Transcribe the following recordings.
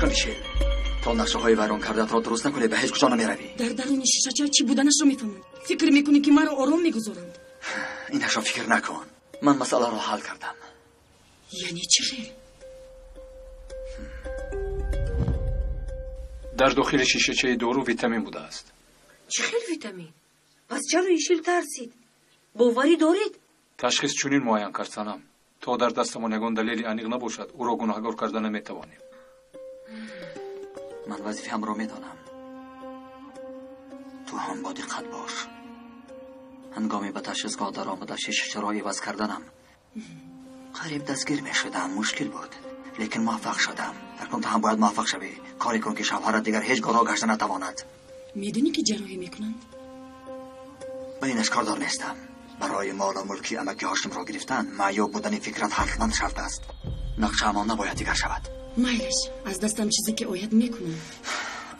кун Ишил. То нақшаҳои вайрон кардаатро дуруст накунӣ, ба ҳеҷ куҷо намеравӣ. Дар даруни шишача чӣ буданашро мефаҳманд. Фикр мекунӣ ки маро ором мегузоранд? Инашро фикр накун. Ман масъаларо ҳал кардам. Яъне чӣ хел? Дар дохили шишачаи дору витамин будааст. Чӣ хел витамин? Пас чаро Ишил тарсид? Боварӣ доред? Ташхис чунин муайян кард, Санам. То дар дастамон ягон далели аниқ набошад, ӯро гунаҳгор карда наметавонем. Ман вазифаамро медонам. Ту ҳам бо диққат бош. Ҳангоми ба ташхисгоҳ даромада шишачаро иваз карданам, қариб дастгир мешудам. Мушкил буд, лекин муваффақ шудам. Акнун ту ҳам бояд муваффақ шавӣ. Коре кун ки шавҳарат дигар ҳеҷ гоҳ роҳ гашта натавонад. Медонӣ ки ҷарроҳӣ мекунанд? Ба инаш кордор нестам. Барои молу мулки амаки Ҳошимро гирифтан маъюб будани фикрат ҳатман шарт аст. Нақшаамон набояд дигар шавад. Майлаш, аз дастам чизе ки ояд мекунам.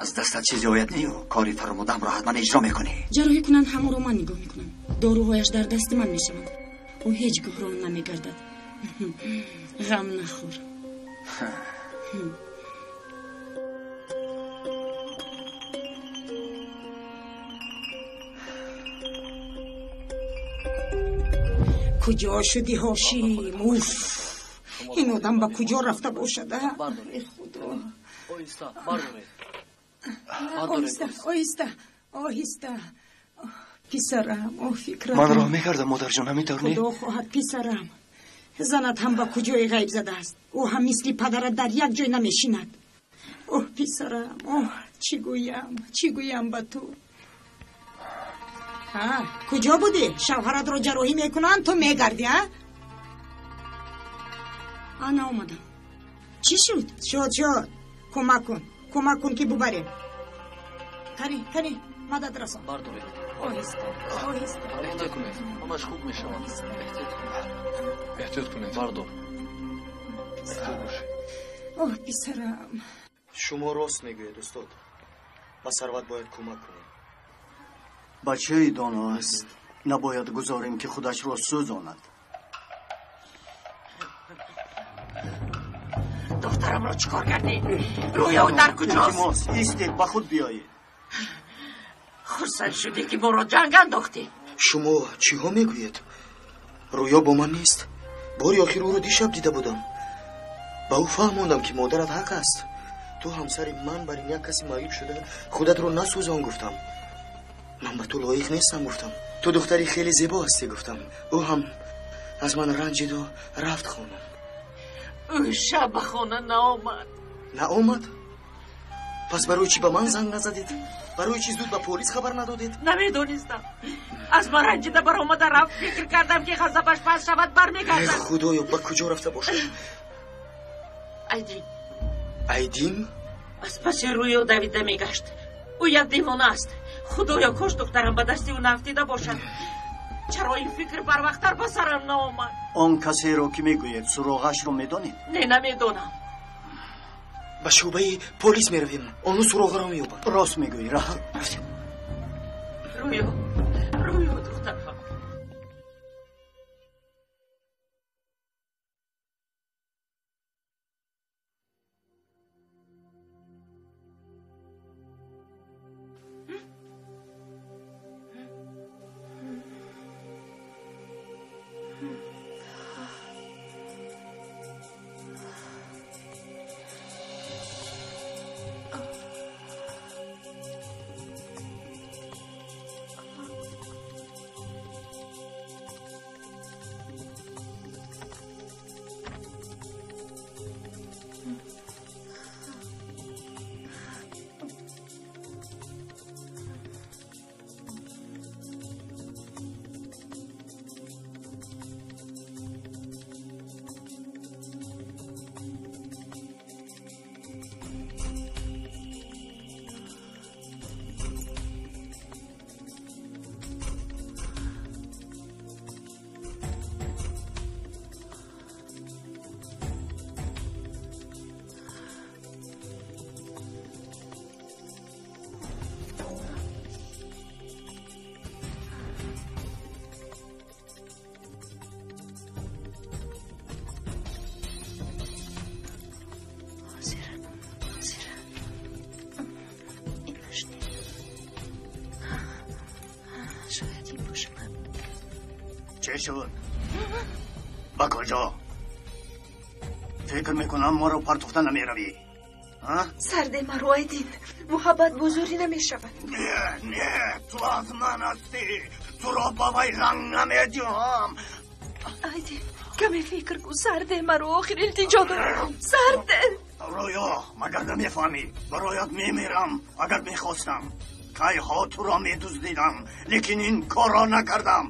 Аз дастат чизе ояд нею, кори фармудамро ҳатман иҷро мекунӣ. Ҷарроҳӣ кунанд, ҳамонро ман нигоҳ мекунам. Доруҳояш дар дасти ман мешаванд. Ӯ ҳеҷ гоҳ роҳ намегардад. Ғам нахӯр. Куҷо шудӣ, Ҳошим? Уф, ин одам ба куҷо рафта бошад? Э Худо! Оҳиста, оҳиста, оҳиста, писарам. О, фикрам. Ман роҳ мекардам, модарҷон, ҳамин тавр не? Худо хоҳад, писарам. Занат ҳам ба куҷое ғайб задааст. Ӯ ҳам мисли падарат дар як ҷой намешинад. Оҳ, писарам, оҳ, чӣ гӯям, чӣ гӯям ба ту? Куҷо будӣ? Шавҳаратро ҷарроҳӣ мекунанд, ту мегардӣ, а? Ана омадам. Чӣ шуд? Шуд, шуд. Кӯмак кун, кӯмак кун ки бубарем. Кани, кани, мадад расон. Бардоред. Оҳиста, оҳиста. Парво накунед, ҳамаш хуб мешавад. Эҳтиёт кунед. Эҳтиёт кунед. Бардор. Эҳтиёт бошед. Оҳ, писарам. Шумо рост мегӯед, устод. Ба Сарват бояд кӯмак кунем. Бачаи доно аст. Набояд гузорем ки худашро сӯзонад. Духтарамро чӣ кор кардӣ? Рӯё дар куҷост? Илтимос, истед, ба худ биёед. Хурсанд шудӣ ки моро ҷанг андохтӣ. Шумо чиҳо мегӯед? Рӯё бо ман нест. Бори охир ӯро дишаб дида будам. Ба ӯ фаҳмондам ки модарат ҳақ аст. Ту ҳамсари ман бар ин як каси маъюб шуда худатро насӯзон гуфтам. Ман ба ту лоиқ нестам гуфтам. Ту духтари хеле зебо ҳастӣ гуфтам. Ӯ ҳам аз ман ранҷиду рафт хона. Ӯ шаб ба хона наомад. Наомад? Пас барои чӣ ба ман занг назадед? Барои чӣ зуд ба полис хабар надодед? Намедонистам. Аз ман ранҷида баромада рафт. Фикр кардам ки ғазабаш пас шавад, бармегардад. Худоё, ба куҷо рафта бошад? Айдин. Айдин? Аз паси рӯё давида мегашт. Ӯ як девона аст. Худоё, кош духтарам ба дасти ӯ нафтида бошад. Чаро ин фикр барвақттар ба сарам наомад? Он касеро ки мегӯед, суроғашро медонед? Не, намедонам. Ба шӯъбаи полис меравем. Онҳо суроғаро меёбанд. Рост мегӯӣ, раҳат. Рафтем. Рӯё, рӯё, духтарам. Чӣ шуд? Ба куҷо? Фикр мекунам, моро партофта намеравӣ. Сарде маро, Айдин. Муҳаббат бо зӯрӣ намешавад. Не, не, ту аз ман ҳастӣ. Туро ба вай ланг намедиҳам. Айдин, каме фикр кун. Сарде маро, охир илтиҷо дорам. Сарде. Рӯё, магар намефаҳмӣ? Бароят мемирам, агар мехостам. Кайҳо туро медуздидам, лекин ин корро накардам.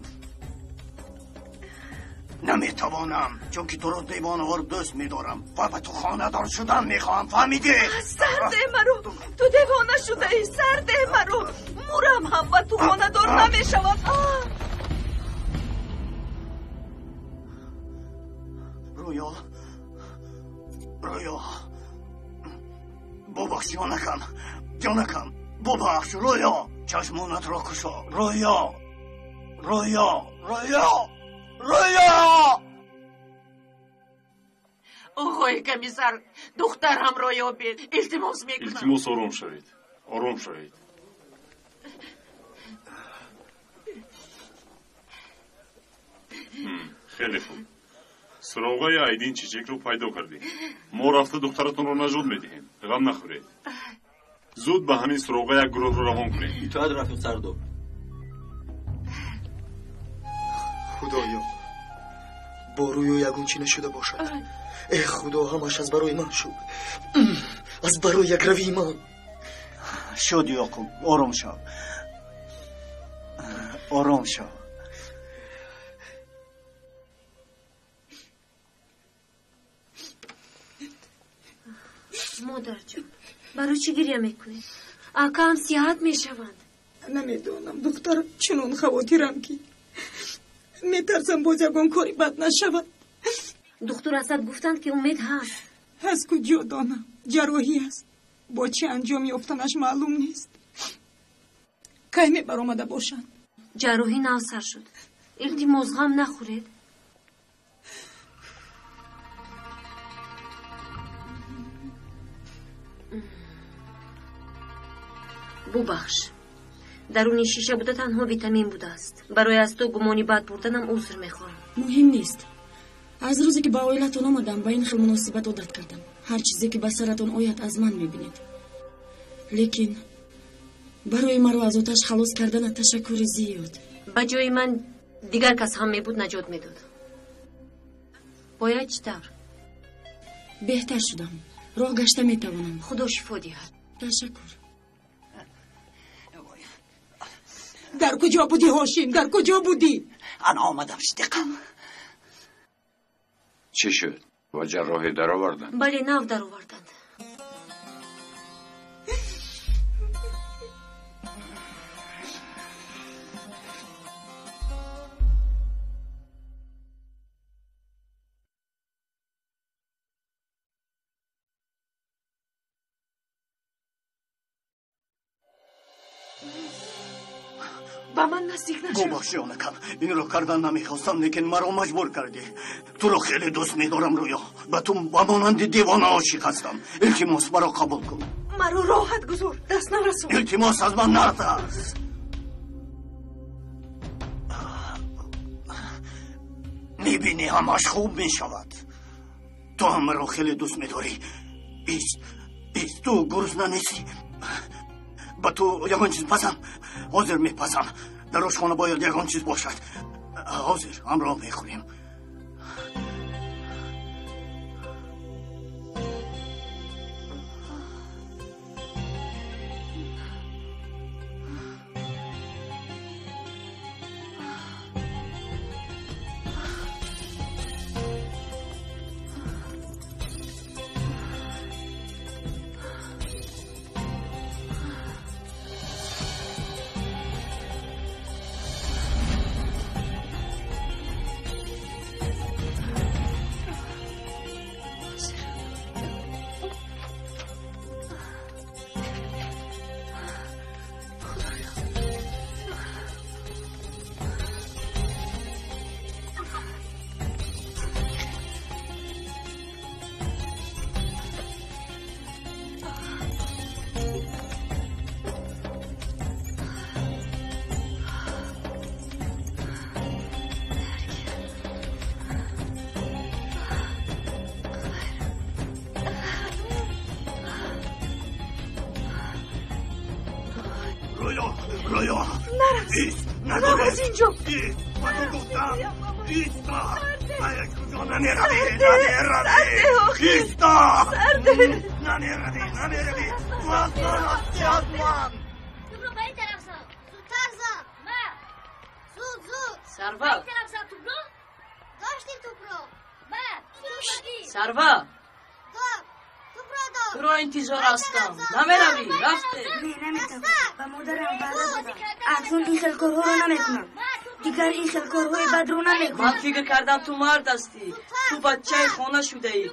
Наметавонам, чунки туро девонавор дӯст медорам ва ба ту хонадор шудан мехоҳам. Фаҳмидӣ? Сарде маро, ту девона шудаӣ. Сарде маро, мурам ҳам ба ту хонадор намешавам. Рӯё, Рӯё, бубахш, ҷонакам, ҷонакам, бубахш, Рӯё. Чашмонатро кушо, Рӯё, Рӯё, Рӯё, Рӯё! Оғои комиссар, духтарамро ёбед, илтимос мекунам. Илтимос, ором шавед, ором шавед. Хеле хуб, суроғаи Айдин Чичекро пайдо кардем. Мо рафта духтаратонро наҷот медиҳем, ғам нахӯред. Зуд ба ҳамин суроға як гурӯҳро равон кунед. Итоат, рафиқ Сардоб. Худоё, бо Рӯё ягон чӣ нашуда бошад. Э, Худо, ҳамаш аз барои ман шуд, аз барои якравии ман шуд. Ёқуб, ором шав, ором шав. Модарҷон, барои чӣ гиря мекунед? Акаам сиҳат мешаванд. Намедонам, духтар, чунон хавотирам, ки метарсам боз ягон кори бад нашавад. Духтур Асад гуфтанд, ки умед ҳаст. Аз куҷо донам? Ҷарроҳӣ аст, бо чӣ анҷом ёфтанаш маълум нест. Кай мебаромада бошанд? Ҷарроҳӣ нав сар шуд. Илтимос, ғам нахӯред. Бубахш, даруни шиша буда танҳо витамин будааст. Барои аз ту гумони бад бурданам узр мехоҳам. Муҳим нест. Аз рӯзе ки ба оилатон омадам, ба ин хел муносибат одат кардам. Ҳар чизе ки ба саратон ояд, аз ман мебинед. Лекин барои маро аз оташ халос карданат ташаккури зиёд. Ба ҷои ман дигар кас ҳам мебуд, наҷот медод. Бояд чӣ тавр? Беҳтар шудам, роҳ гашта метавонам. Худо шифо диҳад. Ташаккур. Дар куҷо будӣ, Ҳошим? Дар куҷо будӣ? Ана омадам, Сидиқа. Чӣ шуд? Бо ҷарроҳӣ дароварданд? Бале, нав дароварданд. Ба ман наздик нашав. Бубахш, ҷонакам, инро кардан намехостам, лекин маро маҷбур кардӣ. Туро хеле дӯст медорам, Рӯё. Ба ту ба монанди девона ошиқ ҳастам. Илтимос, маро қабул кун. Маро роҳат гузор, даст нарасон. Илтимос, аз ман натарс. Мебинӣ, ҳамаш хуб мешавад. Ту ҳам маро хеле дӯст медорӣ. Ист, ист, ту гурусна нестӣ? Ба ту ягон чиз пазам? Ҳозир мепазам. Дар ошхона бояд ягон чиз бошад. Ҳозир ҳамроҳ мехӯрем. Ист, Рав аз инҷо. Ист, ба ту гуфтам. Иста. Ба ҳеҷ куҷо намеравӣ, намеравӣ. Иста. Намеравӣ, намеравӣ. Ту аз ман ҳастӣ, аз ман. Тупро ба ин тараф зан. Зудтар зан. Ма. Зуд, зуд. Сарва. Ба ин тараф зан тупро. Доштӣ тупро. Ма. Сарва. Дор. Тупро дор. Туро интизор ҳастам. Намеравӣ, рафте. Не, наметавонам. Ба модарам ваъда додам. Акнун ин хел корҳоро намекунам. Дигар ин хел корҳои бадро намекунам. Ман фикр кардам ту мард ҳастӣ. Ту бачаи хона шудаӣ.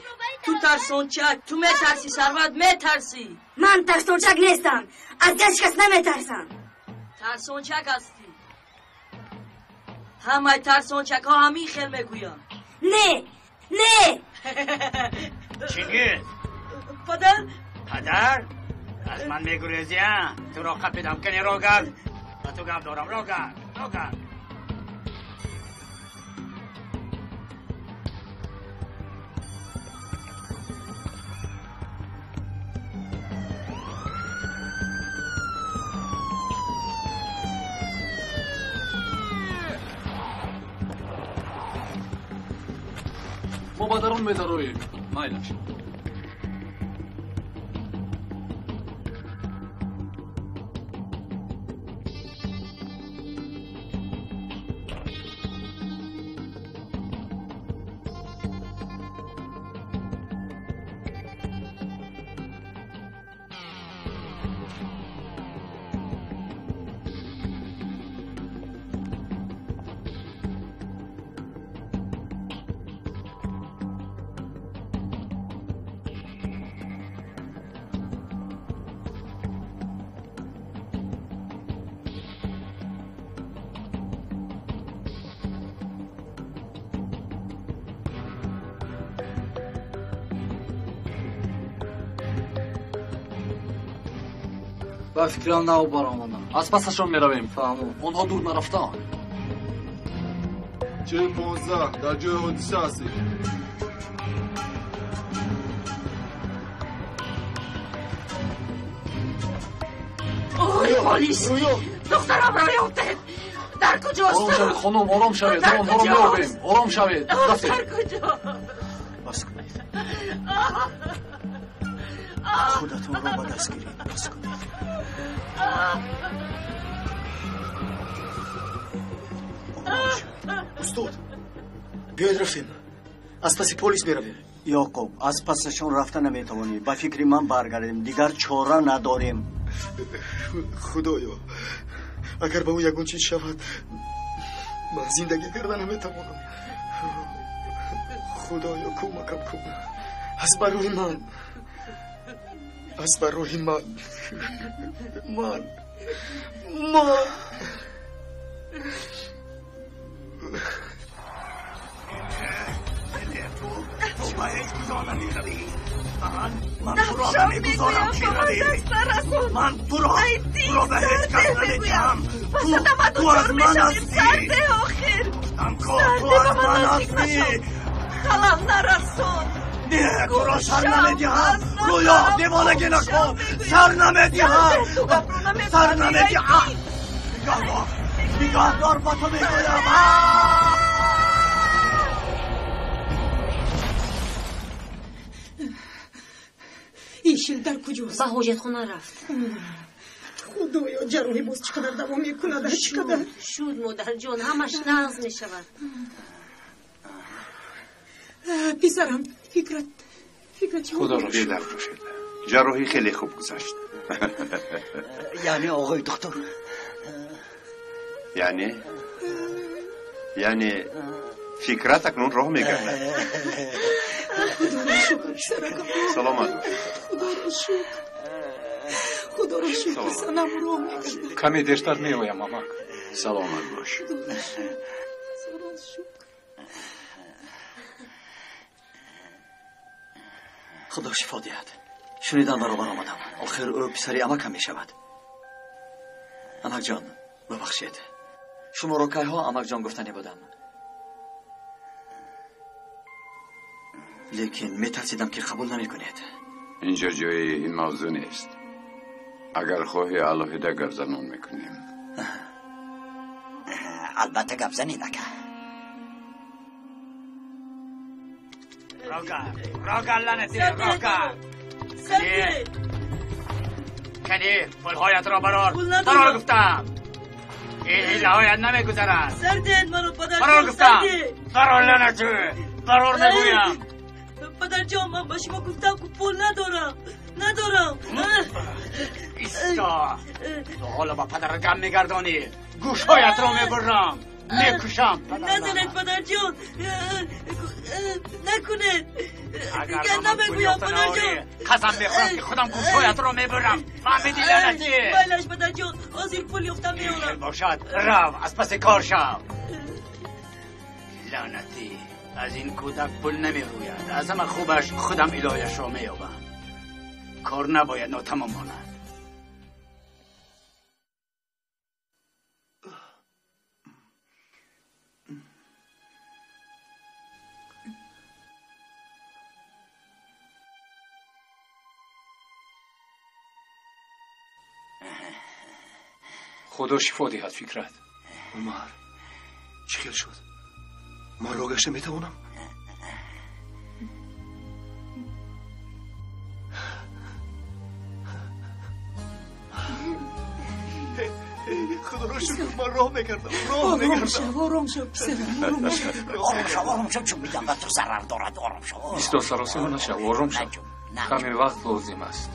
Ту тарсончак. Ту метарсӣ, Сарват, метарсӣ. Ман тарсончак нестам. Аз ҳеҷ кас наметарсам. Тарсончак ҳастӣ. Ҳамаи тарсончакҳо ҳамин хел мегӯянд. Не, не. Чингиз. Падар? Падар? Аз ман мегурезӣ, а? Туро қапидам. Кани рогард. Ба ту гап дорам. Рогард, рогард. Мо ба дарун медароем. Майлаш. Ба фикрам нав баромадам. Аз пасашон меравем. Фаҳму. Онҳо дур нарафтаанд. 15 дар ҷои ҳодиса ҳастед. Ой, полис! Духтарамро ёфтед! Дар куҷост? Ором шавед, хонум, ором шавед. Мо онҳоро меёбем. Ором шавед. Рафтем. Дар куҷо? Бас кунед. Худатонро ба даст гиред. Бас кунед. Устод, биёед рафтем. Аз паси полис меравем. Ёқуб, аз пасашон рафта наметавонӣ. Ба фикри ман баргардем. Дигар чора надорем. Худоё, агар ба ӯ ягон чиз шавад, ман зиндагӣ карда наметавонам. Худоё, кӯмакам кун. Аз барои ман. Аз барои ман. Ман. Ман. Ту ба ҳеҷ куҷо намеравӣ. Ман туро намегузорам, ки равӣ. Ман туро ба ҳеҷ кас намедиҳам. Ту аз ман ҳастӣ. Гуфтам ку, ту аз ман ҳастӣ. Қалам нарасон. Не, туро сар намедиҳам. Рӯё, девонагӣ накун. Сар намедиҳам. Сар намедиҳам. Нигаҳдор, нигаҳдор, ба ту мегӯям. Ишил дар куҷост? Ба ҳоҷатхона рафт. Худоё, ҷарроҳӣ боз чӣ қадар давом мекунад? Чӣ қадар? Шуд, модарҷон, ҳамаш нағз мешавад. Писарам, фикрат чӣ? Худоро бедард бошед. Ҷарроҳӣ хеле хуб гузашт. Яъне, оғои доктор? Яъне фикрат акнун роҳ мегардад. Худоро шукр, писаракам. Саломат бошед. Худоро шукр. Худоро шукр, санам роҳ мегардад. Каме дертар меоям, амак. Саломат бош. Худоро шукр. Худо шифо диҳад. Шунидам баробар омадам. Охир ӯ писари амакам мешавад. Амакҷон, бубахшед. Шуморо кайҳо амакҷон гуфтанӣ будам. Лекин метарсидам ки қабул намекунед. Инҷо ҷои ин мавзӯъ нест. Агар хоҳӣ алоҳида гап занон мекунем. Албатта гап занед, ака. Рога, рога, лаънатӣ, рога. Кани, пулҳоятро барор. Барор гуфтам. Ин ҳилаҳоят намегузарад. Сардед маро, падарҷон. Барор гуфтам. Барор, лаънатӣ. Барор мегӯям. Падарҷон, ман ба шумо гуфтам, ки пул надорам. Надорам. Исто. Ту ҳоло ба падарат гап мегардонӣ. Гӯшҳоятро мебурам. Мекушам. Назанед, падарҷон. Накунед. Дигар намегӯям, падарҷон. Қасам мехӯрам, ки худам гӯшҳоятро мебурам. Фаҳмидӣ, лаънатӣ? Майлаш, падарҷон, ҳозир пул ёфта меорам. Бошад, рав, аз паси кор шав. Лаънатӣ, аз ин кӯдак пул намерӯяд. Аз ҳама хубаш худам илояшро меёбам. Кор набояд нотамом монад. Худо шифо диҳад, Фикрат. Умар, чӣ хел шуд? Ман роҳ гашта метавонам? Худоро шукр, ман роҳ мекардам, роҳ мекардам. Ором шав, писарам, ором шав. Ором шав, ором шав, чун бидам ба ту зарар дорад, ором шав. Исто, саросима нашав, ором шав. Каме вақт лозим аст.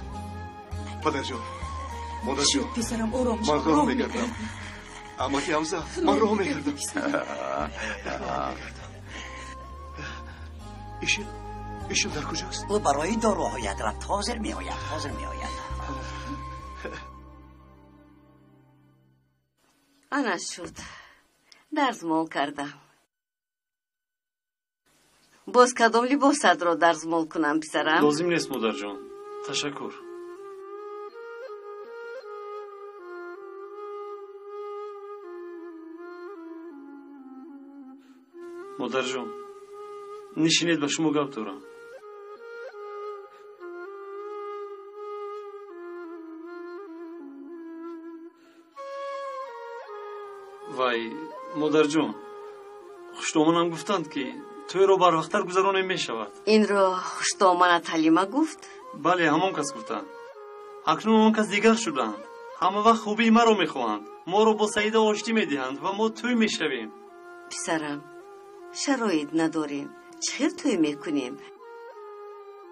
Падарҷон, модарҷон, писарам, ором шав. Ман роҳ мекардам. Амаки Ҳамза, ман роҳ мекардам. Ишил, ишил дар куҷост? Ӯ барои доруҳоят рафт, ҳозир меояд, ҳозир меояд. Ана шуд. Дарзмол кардам. Боз кадом либосатро дарзмол кунам, писарам? Лозим нест, модарҷон. Ташаккур. Модарҷон, нишинед, ба шумо гап дорам. Вай, модарҷон, хуштоманам гуфтанд, ки тӯйро барвақттар гузаронем мешавад. Инро хуштоманат Ҳалима гуфт? Бале, ҳамон кас гуфтанд. Акнун он кас дигар шуданд. Ҳама вақт хубии маро мехоҳанд. Моро бо Саида оштӣ медиҳанд ва мо тӯй мешавем. Писарам, шароит надорем. Чӣ хел тӯй мекунем?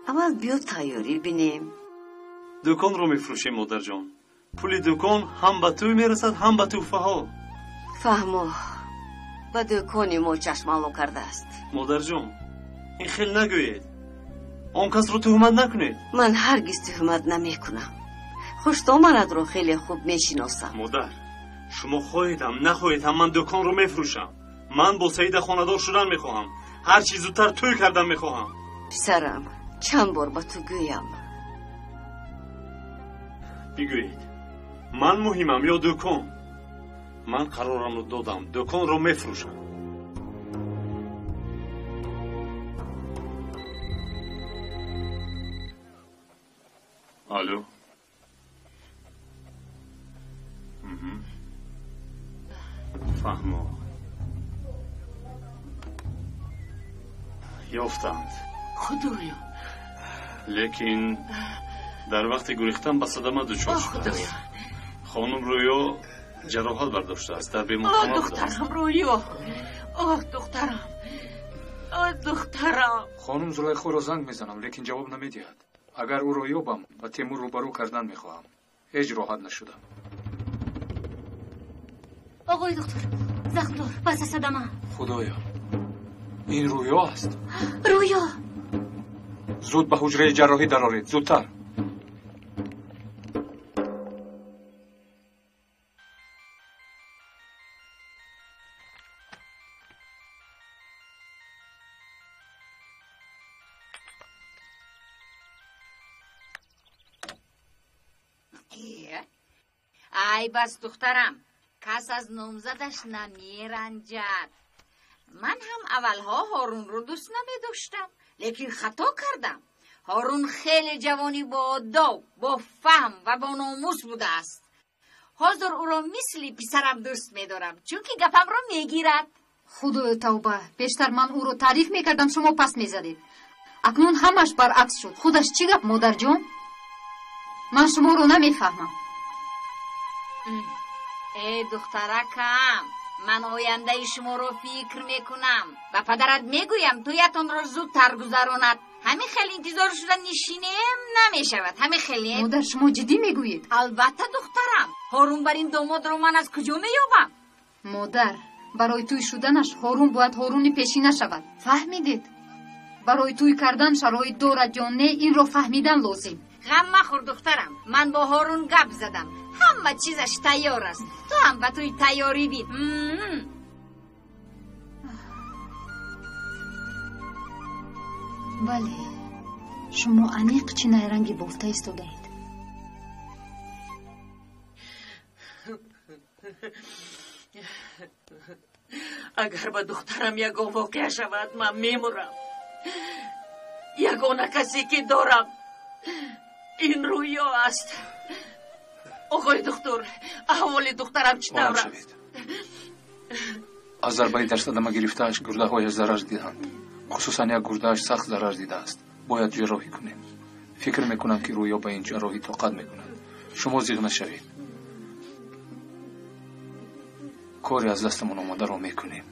Аввал биё тайёрӣ бинем. Дуконро мефурӯшем, модарҷон. Пули дукон ҳам ба тӯй мерасад, ҳам ба тӯҳфаҳо. Фаҳмо, ба дукони мо чашмало кардааст. Модарҷон, ин хел нагӯед. Он касро туҳмат накунед. Ман ҳаргиз туҳмат намекунам. Хуштоманатро хеле хуб мешиносам. Модар, шумо хоҳед ҳам нахоҳед ҳам ман дуконро мефурӯшам. Ман бо Саида хонадор шудан мехоҳам. Ҳар чӣ зудтар тӯй кардан мехоҳам. Писарам, чанд бор ба ту гӯям? Бигӯед, ман муҳимам ё дукон? Ман қарорамро додам, дуконро мефурӯшам. Алло. Фаҳмо. Ёфтанд. Худоё. Лекин дар вақти гурехтан ба садама дучор шудааст. Хонум Рӯё ҷароҳат бардоштааст, дар беморхона. Духтарам Рӯё. Оҳ, духтарам. Оҳ, духтарам. Хонум Зулайхоро занг мезанам, лекин ҷавоб намедиҳад. Агар ӯро ёбам, ба Темур рӯбарӯ кардан мехоҳам. Ҳеҷ роҳат нашудам. Оғои доктор, захмдор, пас аз садама. Худоё, ин рӯё аст? Рӯё. Зуд ба ҳуҷраи ҷарроҳӣ дароред, зудтар. Ай бас, духтарам, кас аз номзадаш намеранҷад. Ман ҳам аввалҳо Ҳорунро дӯст намедоштам, лекин хато кардам. Ҳорун хеле ҷавони боодоб, бо фаҳм ва бо номус будааст. Ҳозир ӯро мисли писарам дӯст медорам, чунки гапамро мегирад. Худоё тавба, пештар ман ӯро таъриф мекардам, шумо пас мезадед. Акнун ҳамаш баръакс шуд. Худаш чӣ гап, модарҷон? Ман шуморо намефаҳмам. Э, духтаракам, ман ояндаи шуморо фикр мекунам. Ба падарат мегӯям, тӯятонро зудтар гузаронад. Ҳамин хел интизор шуда нишинем намешавад. Ҳамин хеле. Модар, шумо ҷиддӣ мегӯед? Албатта, духтарам. Ҳорун бар ин домодро ман аз куҷо меёбам? Модар, барои тӯй шуданаш Ҳорун бояд Ҳоруни пешина шавад. Фаҳмидед? Барои тӯй кардан шароит дорад ё не, инро фаҳмидан лозим. Ғам махӯр, духтарам. Ман бо Ҳорун гап задам. Ҳама чизаш тайёр аст. Ту ҳам ба тӯй тайёрӣ бин. Бале, шумо аниқ чӣ найранги бофта истодаед. Агар ба духтарам ягон воқеа шавад, ман мемурам. Ягона касе ки дорам ин рӯё аст. Оғои духтур, аҳволи духтарам чӣ тавр аст? Аз зарбаи дар садама гирифтааш гурдаҳояш зарар диданд. Хусусан як гурдааш сахт зарар дидааст. Бояд ҷарроҳӣ кунем. Фикр мекунам, ки рӯё ба ин ҷарроҳӣ тоқат мекунад. Шумо зиғ нашавед. Кори аз дастамон омадаро мекунем.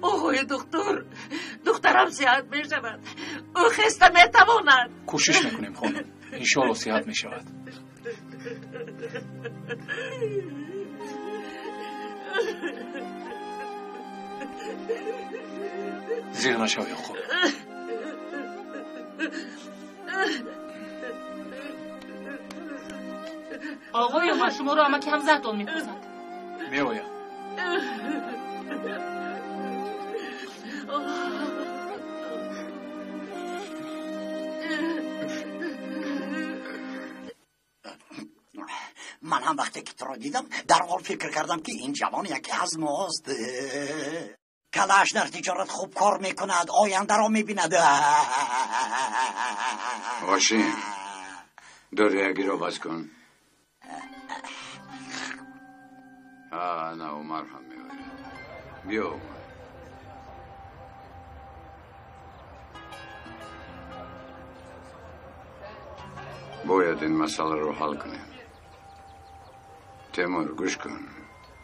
Оғои духтур, духтарам сиҳат мешавад. Ӯ хеста метавонад. Кӯшиш мекунем, хонум. Иншоалло сиҳат мешавад. Зиғ нашав, Ёқуб. Оғои Умар, шуморо амаки ҳамзаатон мепурсад. Меоям. Ман ҳам вақте ки туро дидам, дарҳол фикр кардам, ки ин ҷавон яке аз мост. Калаш дар тиҷорат хуб кор мекунад, ояндаро мебинад. Ҳошим, дориягиро бас кун. На, Умар ҳам меояд. Биё, Умар. Бояд ин масъаларо ҳал кунем. Темур, гӯш кун.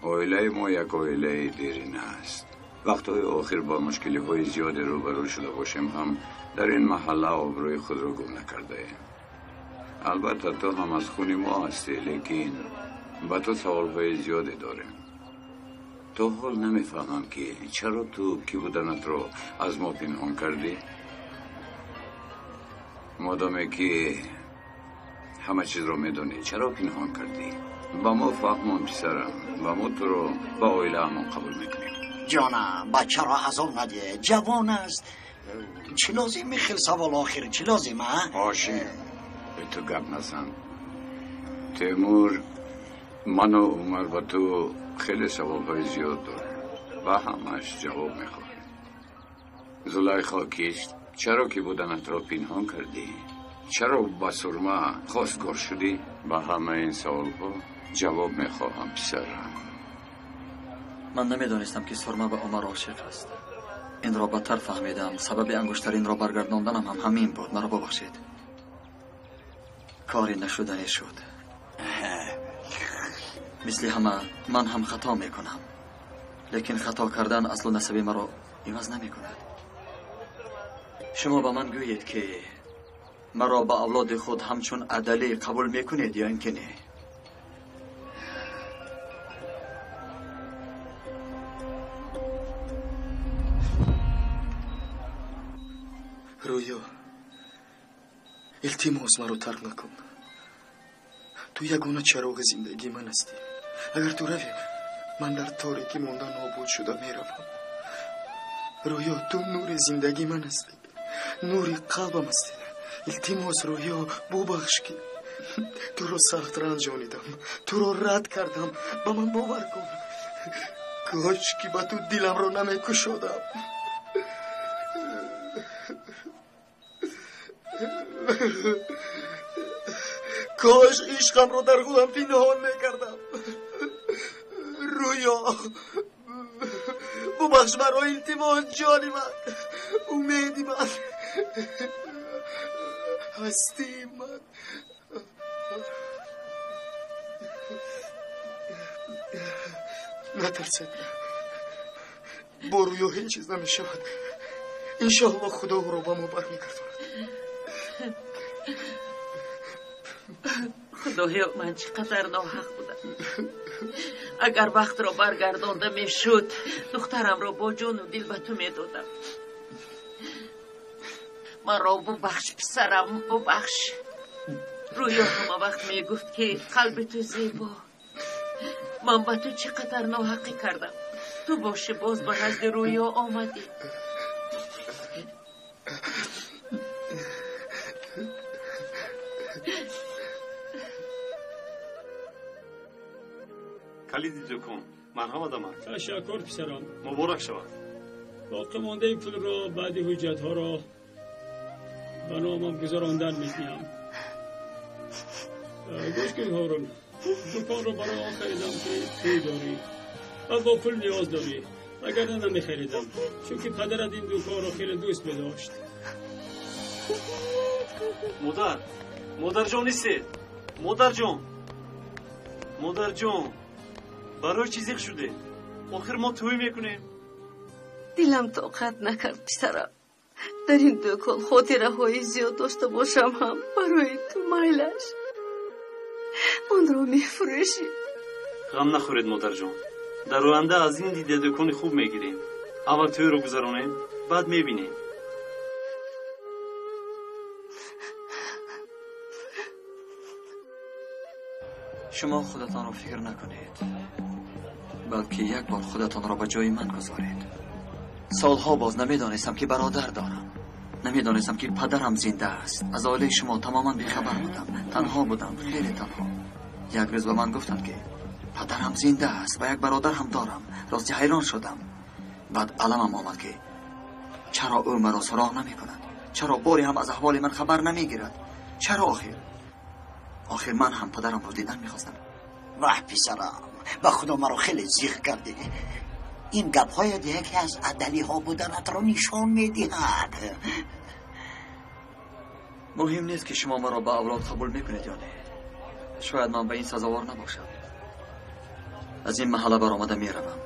Оилаи мо як оилаи дерина аст. Вақтҳои охир бо мушкилиҳои зиёде рӯбарӯ шуда бошем ҳам дар ин маҳалла обрӯи худро гум накардаем. Албатта, ту ҳам аз хуни мо ҳастӣ, лекин ба ту саволҳои зиёде дорем. То ҳол намефаҳмам, ки чаро ту кӣ буданатро аз мо пинҳон кардӣ? Модоме ки ҳама чизро медонӣ, чаро пинҳон кардӣ? Ба мо фаҳмон, писарам, ва мо туро ба оилаамон қабул мекунем. Ҷонам, бачаро азоб надиҳ, ҷавон аст. Чӣ лозим хел савол охир, чӣ лозим, а? Ҳошим, бе ту гап назан. Темур, ману Умар ба ту хеле саволҳои зиёд дорем ва ҳамааш ҷавоб мехоҳем. Зулайхо кист? Чаро ки буданатро пинҳон кардӣ? Чаро ба Сурма хостгор шудӣ? Ба ҳамаи ин саволҳо ҷавоб мехоҳам, писарам. Ман намедонистам, ки Сурма ба Умар ошиқ аст. Инро бадтар фаҳмидам. Сабаби ангуштаринро баргардонданам ҳам ҳамин буд. Маро бубахшед. Кори нашуданӣ шуд. Мисли ҳама ман ҳам хато мекунам, лекин хато кардан аслу насаби маро иваз намекунад. Шумо ба ман гӯед, ки маро ба авлоди худ ҳамчун адалӣ қабул мекунед ё ин ки не? Рӯё, илтимос, маро тарк накун. Ту ягона чароғи зиндагии ман ҳастӣ. Агар ту равӣ, ман дар торикӣ монда нобуд шуда меравам. Рӯё, ту нури зиндагии ман ҳастӣ, нури қалбам ҳастӣ. Илтимос, Рӯё, бубахш, ки туро сахт ранҷонидам, туро рад кардам. Ба ман бовар кун, кош ки ба ту диламро намекушодам. Кош ишқамро дар худам пинҳон мекардам. Рӯё, бубахш маро, илтимос, ҷони ман, умеди ман, ҳастии ман. Натарсед, бо Рӯё ҳеҷ чиз намешавад. Иншоаллоҳ Худо ӯро ба мо бармегардонад. Худоё, ман чӣ қадар ноҳақ будам. Агар вақтро баргардонда мешуд, духтарамро бо ҷону дил ба ту медодам. Маро бубахш, писарам, бубахш. Рӯё ҳама вақт мегуфт, ки қалби ту зебо. Ман ба ту чӣ қадар ноҳақӣ кардам. Ту боши боз ба назди Рӯё омадӣ. Калиди дукон, марҳамат амак. Ташаккур, писарам. Муборак шавад. Боқӣ мондаи пулро баъди ҳуҷҷатҳоро ба номам гузарондан медиҳам. Гӯш кун, Ҳорун, дуконро барои он харидам, ки ту дорӣ ва бо пул ниёз дорӣ. Вагарна намехаридам, чунки падарат ин дуконро хеле дӯст медошт. Модар, модарҷон нестед? Модарҷон, модарҷон, барои чӣ зиқ шудед? Охир мо тӯй мекунем. Дилам тоқат накард, писарам. Дар ин дукон хотираҳои зиёд дошта бошам ҳам барои ту майлаш. Онро мефурӯшӣ. Ғам нахӯред, модарҷон. Дар оянда аз ин дида дукони хуб мегирем. Аввал тӯйро гузаронем, баъд мебинем. Шумо худатонро фикр накунед, балки як бор худатонро ба ҷои ман гузоред. Солҳо боз намедонистам, ки бародар дорам, намедонистам, ки падарам зинда аст. Аз оилаи шумо тамоман бехабар будам, танҳо будам, хеле танҳо. Як рӯз ба ман гуфтанд, ки падарам зинда аст ва як бародар ҳам дорам. Рости ҳайрон шудам. Баъд аламам омад, ки чаро ӯ маро суроғ намекунад, чаро боре ҳам аз аҳволи ман хабар намегирад, чаро охир? Охир ман ҳам падарамро дидан мехостам. Ваҳ, писарам, ба Худо маро хеле зиқ кардӣ. Ин гапҳоят яке аз адалиҳо буданатро нишон медиҳад. Муҳим нест, ки шумо маро ба авлод қабул мекунед ё не. Шояд ман ба ин сазовор набошам. Аз ин маҳалла баромада меравам.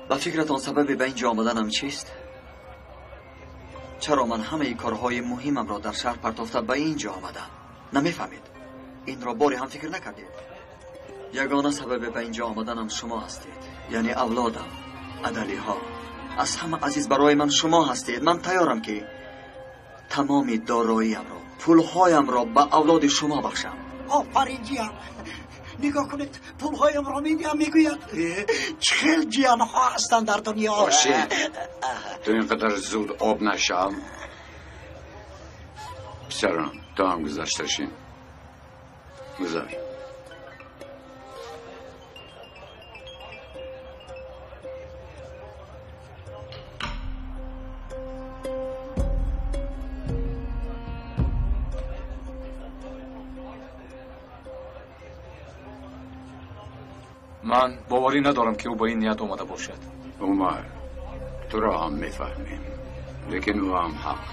Ба фикратон сабаби ба ин ҷо омаданам чист? Чаро ман ҳамаи корҳои муҳимамро дар шаҳр партофта ба ин ҷо омадам? Намефаҳмед? Инро боре ҳам фикр накардед? Ягона сабаби ба ин ҷо омаданам шумо ҳастед, яъне авлодам, адалиҳо. Аз ҳама азиз барои ман шумо ҳастед. Ман тайёрам, ки тамоми дороиамро, пулҳоямро ба авлоди шумо бахшам. Офарин, ҷиян. Нигоҳ кунед, пулҳоямро медиҳам, мегӯяд. Чӣ хел ҷиянҳо ҳастанд дар дунё. Ошин, ту ин қадар зуд об нашав. Писарам, ту ҳам гузашта шин. Гузар. Ман боварӣ надорам, ки ӯ ба ин ният омада бошад. Умар, туро ҳам мефаҳмем, лекин ӯ ҳам ҳақ.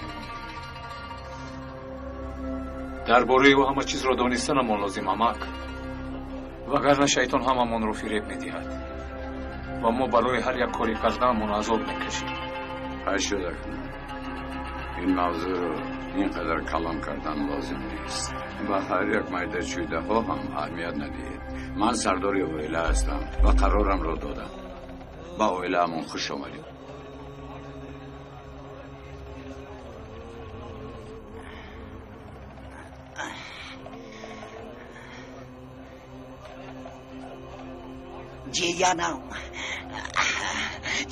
Дар бораи ӯ ҳама чизро донистанамон лозим, амак. Вагарна шайтон ҳамамонро фиреб медиҳад ва мо барои ҳар як кори кардаамон азоб мекашем. Ҳай шуда кунад. Ин мавзӯъро ин қадар калон кардан лозим нест. Ба ҳар як майдачӯйдаҳо ҳам аҳамият надиҳед. Ман сардори оила ҳастам ва қарорамро додам. Ба оилаамон хуш омадед. Ҷиянам,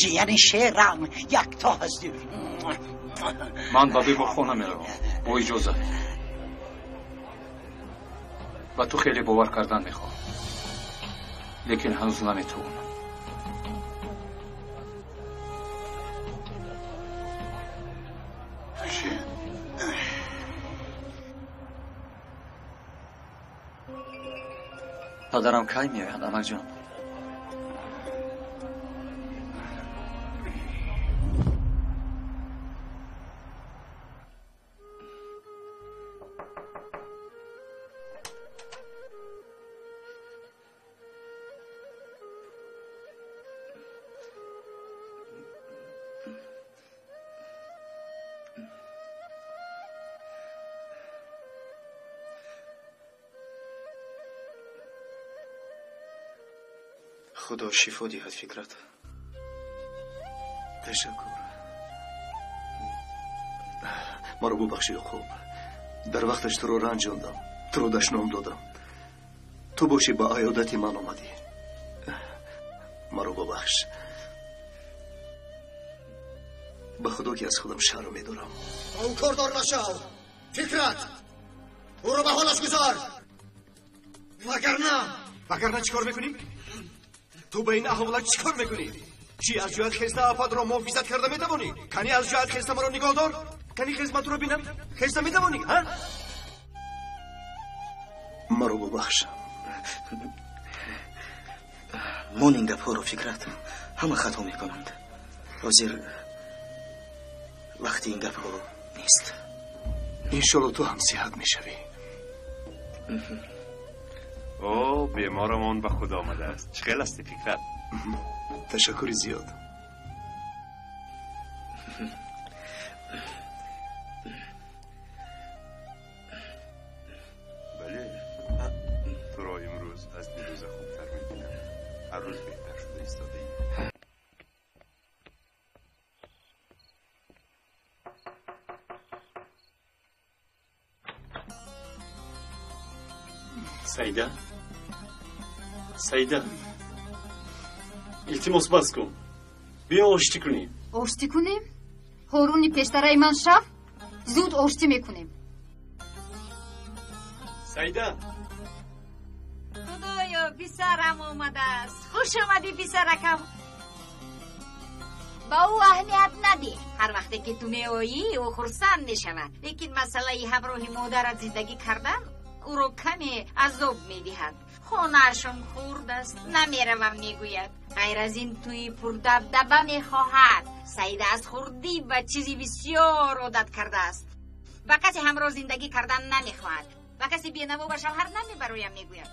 ҷияни шерам, якто ҳастӣ. Ман ба беморхона меравам, бо иҷозат. Ба ту хеле бовар кардан мехоҳам, лекин ҳанӯз наметавонам. Падарам кай меояд, амакҷон? Худо шифо диҳад, Фикрат. Ташаккур. Маро бубахши, Ёқуб. Дар вақташ туро ранҷондам, туро дашном додам. Ту бошӣ ба аёдати ман омадӣ. Маро бубахш. Ба худо ки аз худам шарм медорам. Ба ӯ кордор нашав, Фикрат. Ӯро ба ҳолаш гузор. Вагарна чӣ кор мекунӣ? Ту ба ин аҳволат чӣ кор мекунӣ? Чӣ аз ҷоят хеста ападро муҳофизат карда метавонӣ? Кани аз ҷоят хеста маро нигоҳ дор? Кани хизматро бинам? Хеста метавонӣ, ҳа? Маро бубахш. Мон ин гапҳоро, Фикрат. Ҳама хато мекунанд. Ҳозир вақти ин гапҳо нест. Иншолло ту ҳам сиҳат мешавӣ. О, беморамон ба худ омадааст. Чӣ хел ҳастӣ, Фикрат? Ташаккури зиёд. Бале, туро имрӯз аз дирӯза хубтар мебинам. Ҳар рӯз беҳтар шуда истодаӣ. Саида, Саида, илтимос, бас кун. Биё оштӣ кунем. Оштӣ кунем? Ҳоруни пештараи ман шав, зуд оштӣ мекунем. Саида. Худоё, писарам омадааст. Хуш омадӣ, писаракам. Ба ӯ аҳамият надеҳ. Ҳар вақте ки ту меоӣ, ӯ хурсанд мешавад. Лекин масъалаи ҳамроҳи модарат зиндагӣ кардан ӯро каме азоб медиҳад. Хонаашон хурд аст, намеравам, мегӯяд. Ғайр аз ин тӯи пурдабдаба мехоҳад. Саида аз хурдӣ ба чизи бисёр одат кардааст. Ба касе ҳамроҳ зиндагӣ кардан намехоҳад. Ба касе бенаво ба шавҳар намебароям, мегӯяд.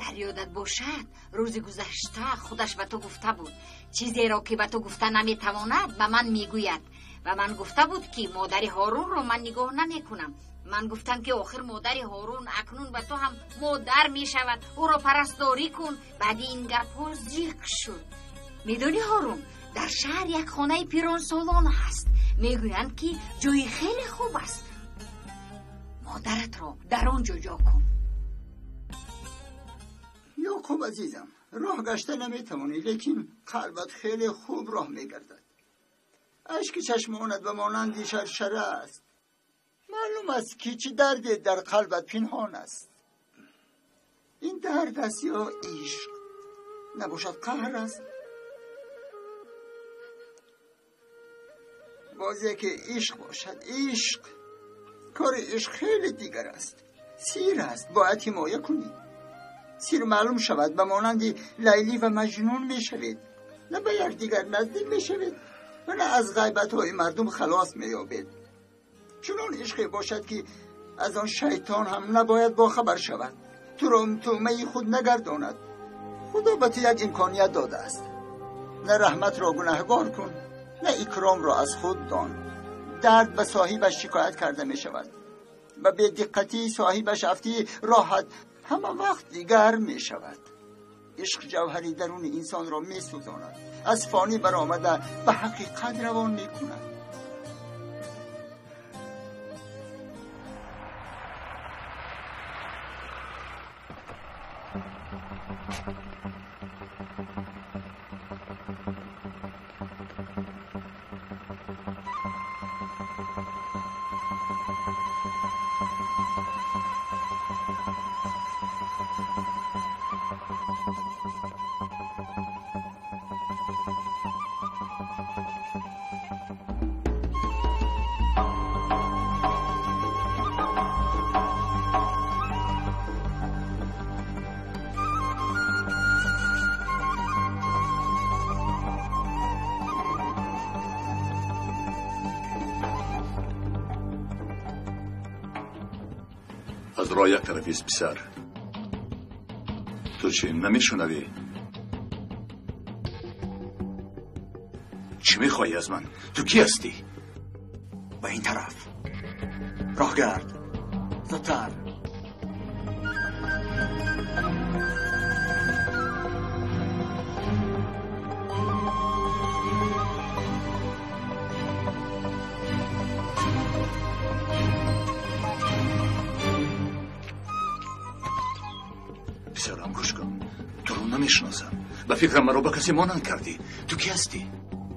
Дар ёдат бошад, рӯзи гузашта худаш ба ту гуфта буд. Чизеро ки ба ту гуфта наметавонад, ба ман мегӯяд. Ба ман гуфта буд, ки модари Ҳорунро ман нигоҳ намекунам. Ман гуфтам, ки охир модари Ҳорун акнун ба ту ҳам модар мешавад, ӯро парастдорӣ кун. Баъди ин гапҳо зиқ шуд. Медонӣ, Ҳорун, дар шаҳр як хонаи пиронсолон ҳаст. Мегӯянд, ки ҷои хеле хуб аст. Модаратро дар он ҷо ҷо кун. Ёқуб азизам, роҳ гашта наметавонӣ, лекин қалбат хеле хуб роҳ мегардад. Ашки чашмонат ба монанди шаршара аст. Маълум аст, ки чӣ дарде дар қалбат пинҳон аст. Ин дард аст ё ишқ? Набошад, қаҳр аст. Бозе ки ишқ бошад, ишқ. Кори ишқ хеле дигар аст. Сир аст, бояд ҳимоя кунӣ. Сир маълум шавад, ба монанди Лайлӣ ва Маҷнун мешавед. На ба якдигар наздик мешавед ва на аз ғайбатҳои мардум халос меёбед. Чунон ишқе бошад, ки аз он шайтон ҳам набояд бохабар шавад. Туро тӯъмаи худ нагардонад. Худо ба ту як имконият додааст. На раҳматро гунаҳгор кун, на икромро аз худ дон. Дард ба соҳибаш шикоят карда мешавад. Ба бедиққатии соҳибаш афтии роҳат ҳама вақт дигар мешавад. Ишқ ҷавҳари даруни инсонро месӯзонад. Аз фонӣ баромада ба ҳақиқат равон мекунад. Аз роҳ як тарафист, писар. Ту чӣ намешунавӣ? Чӣ мехоҳӣ аз ман? Ту кӣ ҳастӣ? Ба ин тараф. Роҳгард. Зудтар. Писарам, гӯш кун. Туро намешиносам. Ба фикрам маро ба касе монанд кардӣ. Ту кӣ ҳастӣ?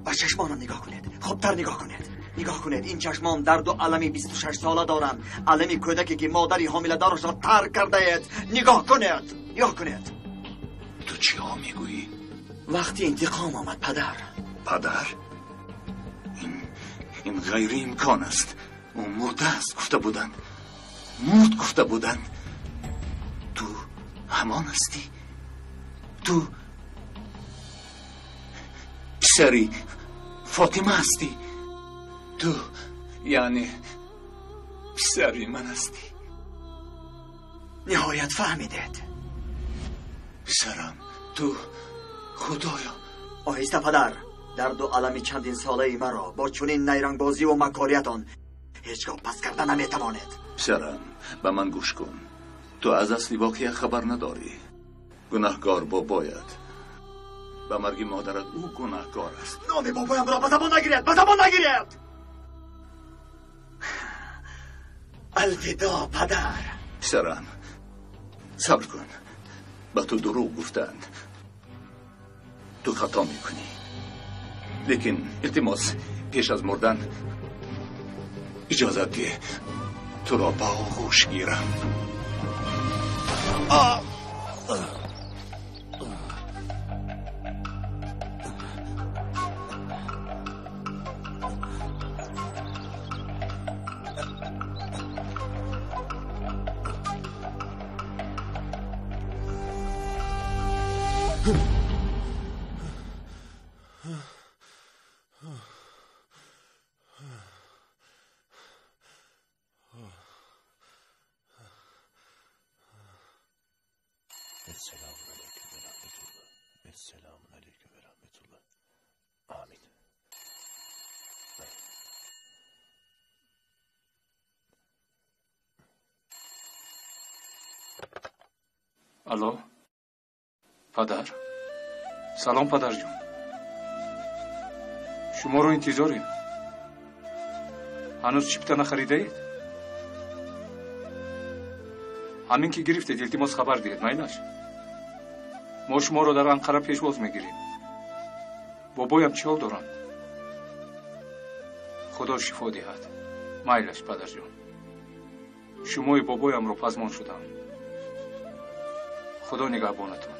Ба чашмонам нигоҳ кунед. Хубтар нигоҳ кунед. Нигоҳ кунед, ин чашмон дарду алами 26 сола доранд. Алами кӯдаке ки модари ҳомиладорашро тарк кардаед. Нигоҳ кунед, нигоҳ кунед. Ту чиҳо мегӯӣ? Вақти интиқом омад, падар. Падар? Ин ғайриимкон аст. Ӯ мурда аст, гуфта буданд. Мурд гуфта буданд. Ту ҳамон ҳастӣ? Ту писари Фотима ҳастӣ? Ту яъне писари ман ҳастӣ? Ниҳоят фаҳмидед. Писарам, ту, худоё. Оҳиста, падар. Дарду алами чандин солаи маро бо чунин найрангбозиву макориятон ҳеҷ гоҳ пас карда наметавонед. Писарам, ба ман гӯш кун. Ту аз асли воқеа хабар надорӣ. Гунаҳкор бобоят. Ба марги модарат ӯ гунаҳкор аст. Номи бобоямро ба забон нагиред, ба забон нагиред. Алвидо, падар. Писарам, сабр кун. Ба ту дурӯғ гуфтанд. Ту хато мекунӣ. Лекин илтимос, пеш аз мурдан иҷозат деҳ туро ба оғӯш гирам. Алло, падар. Салом, падарҷон. Шуморо интизорем. Ҳанӯз чипта нахаридаед? Ҳамин ки гирифтед, илтимос хабар диҳед, майлаш. Мо шуморо дар Анқара пешвоз мегирем. Бобоям чӣ ҳол доранд? Худо шифо диҳад. Майлаш, падарҷон. Шумои бобоямро пазмон шудам. Худо нигаҳбонатон.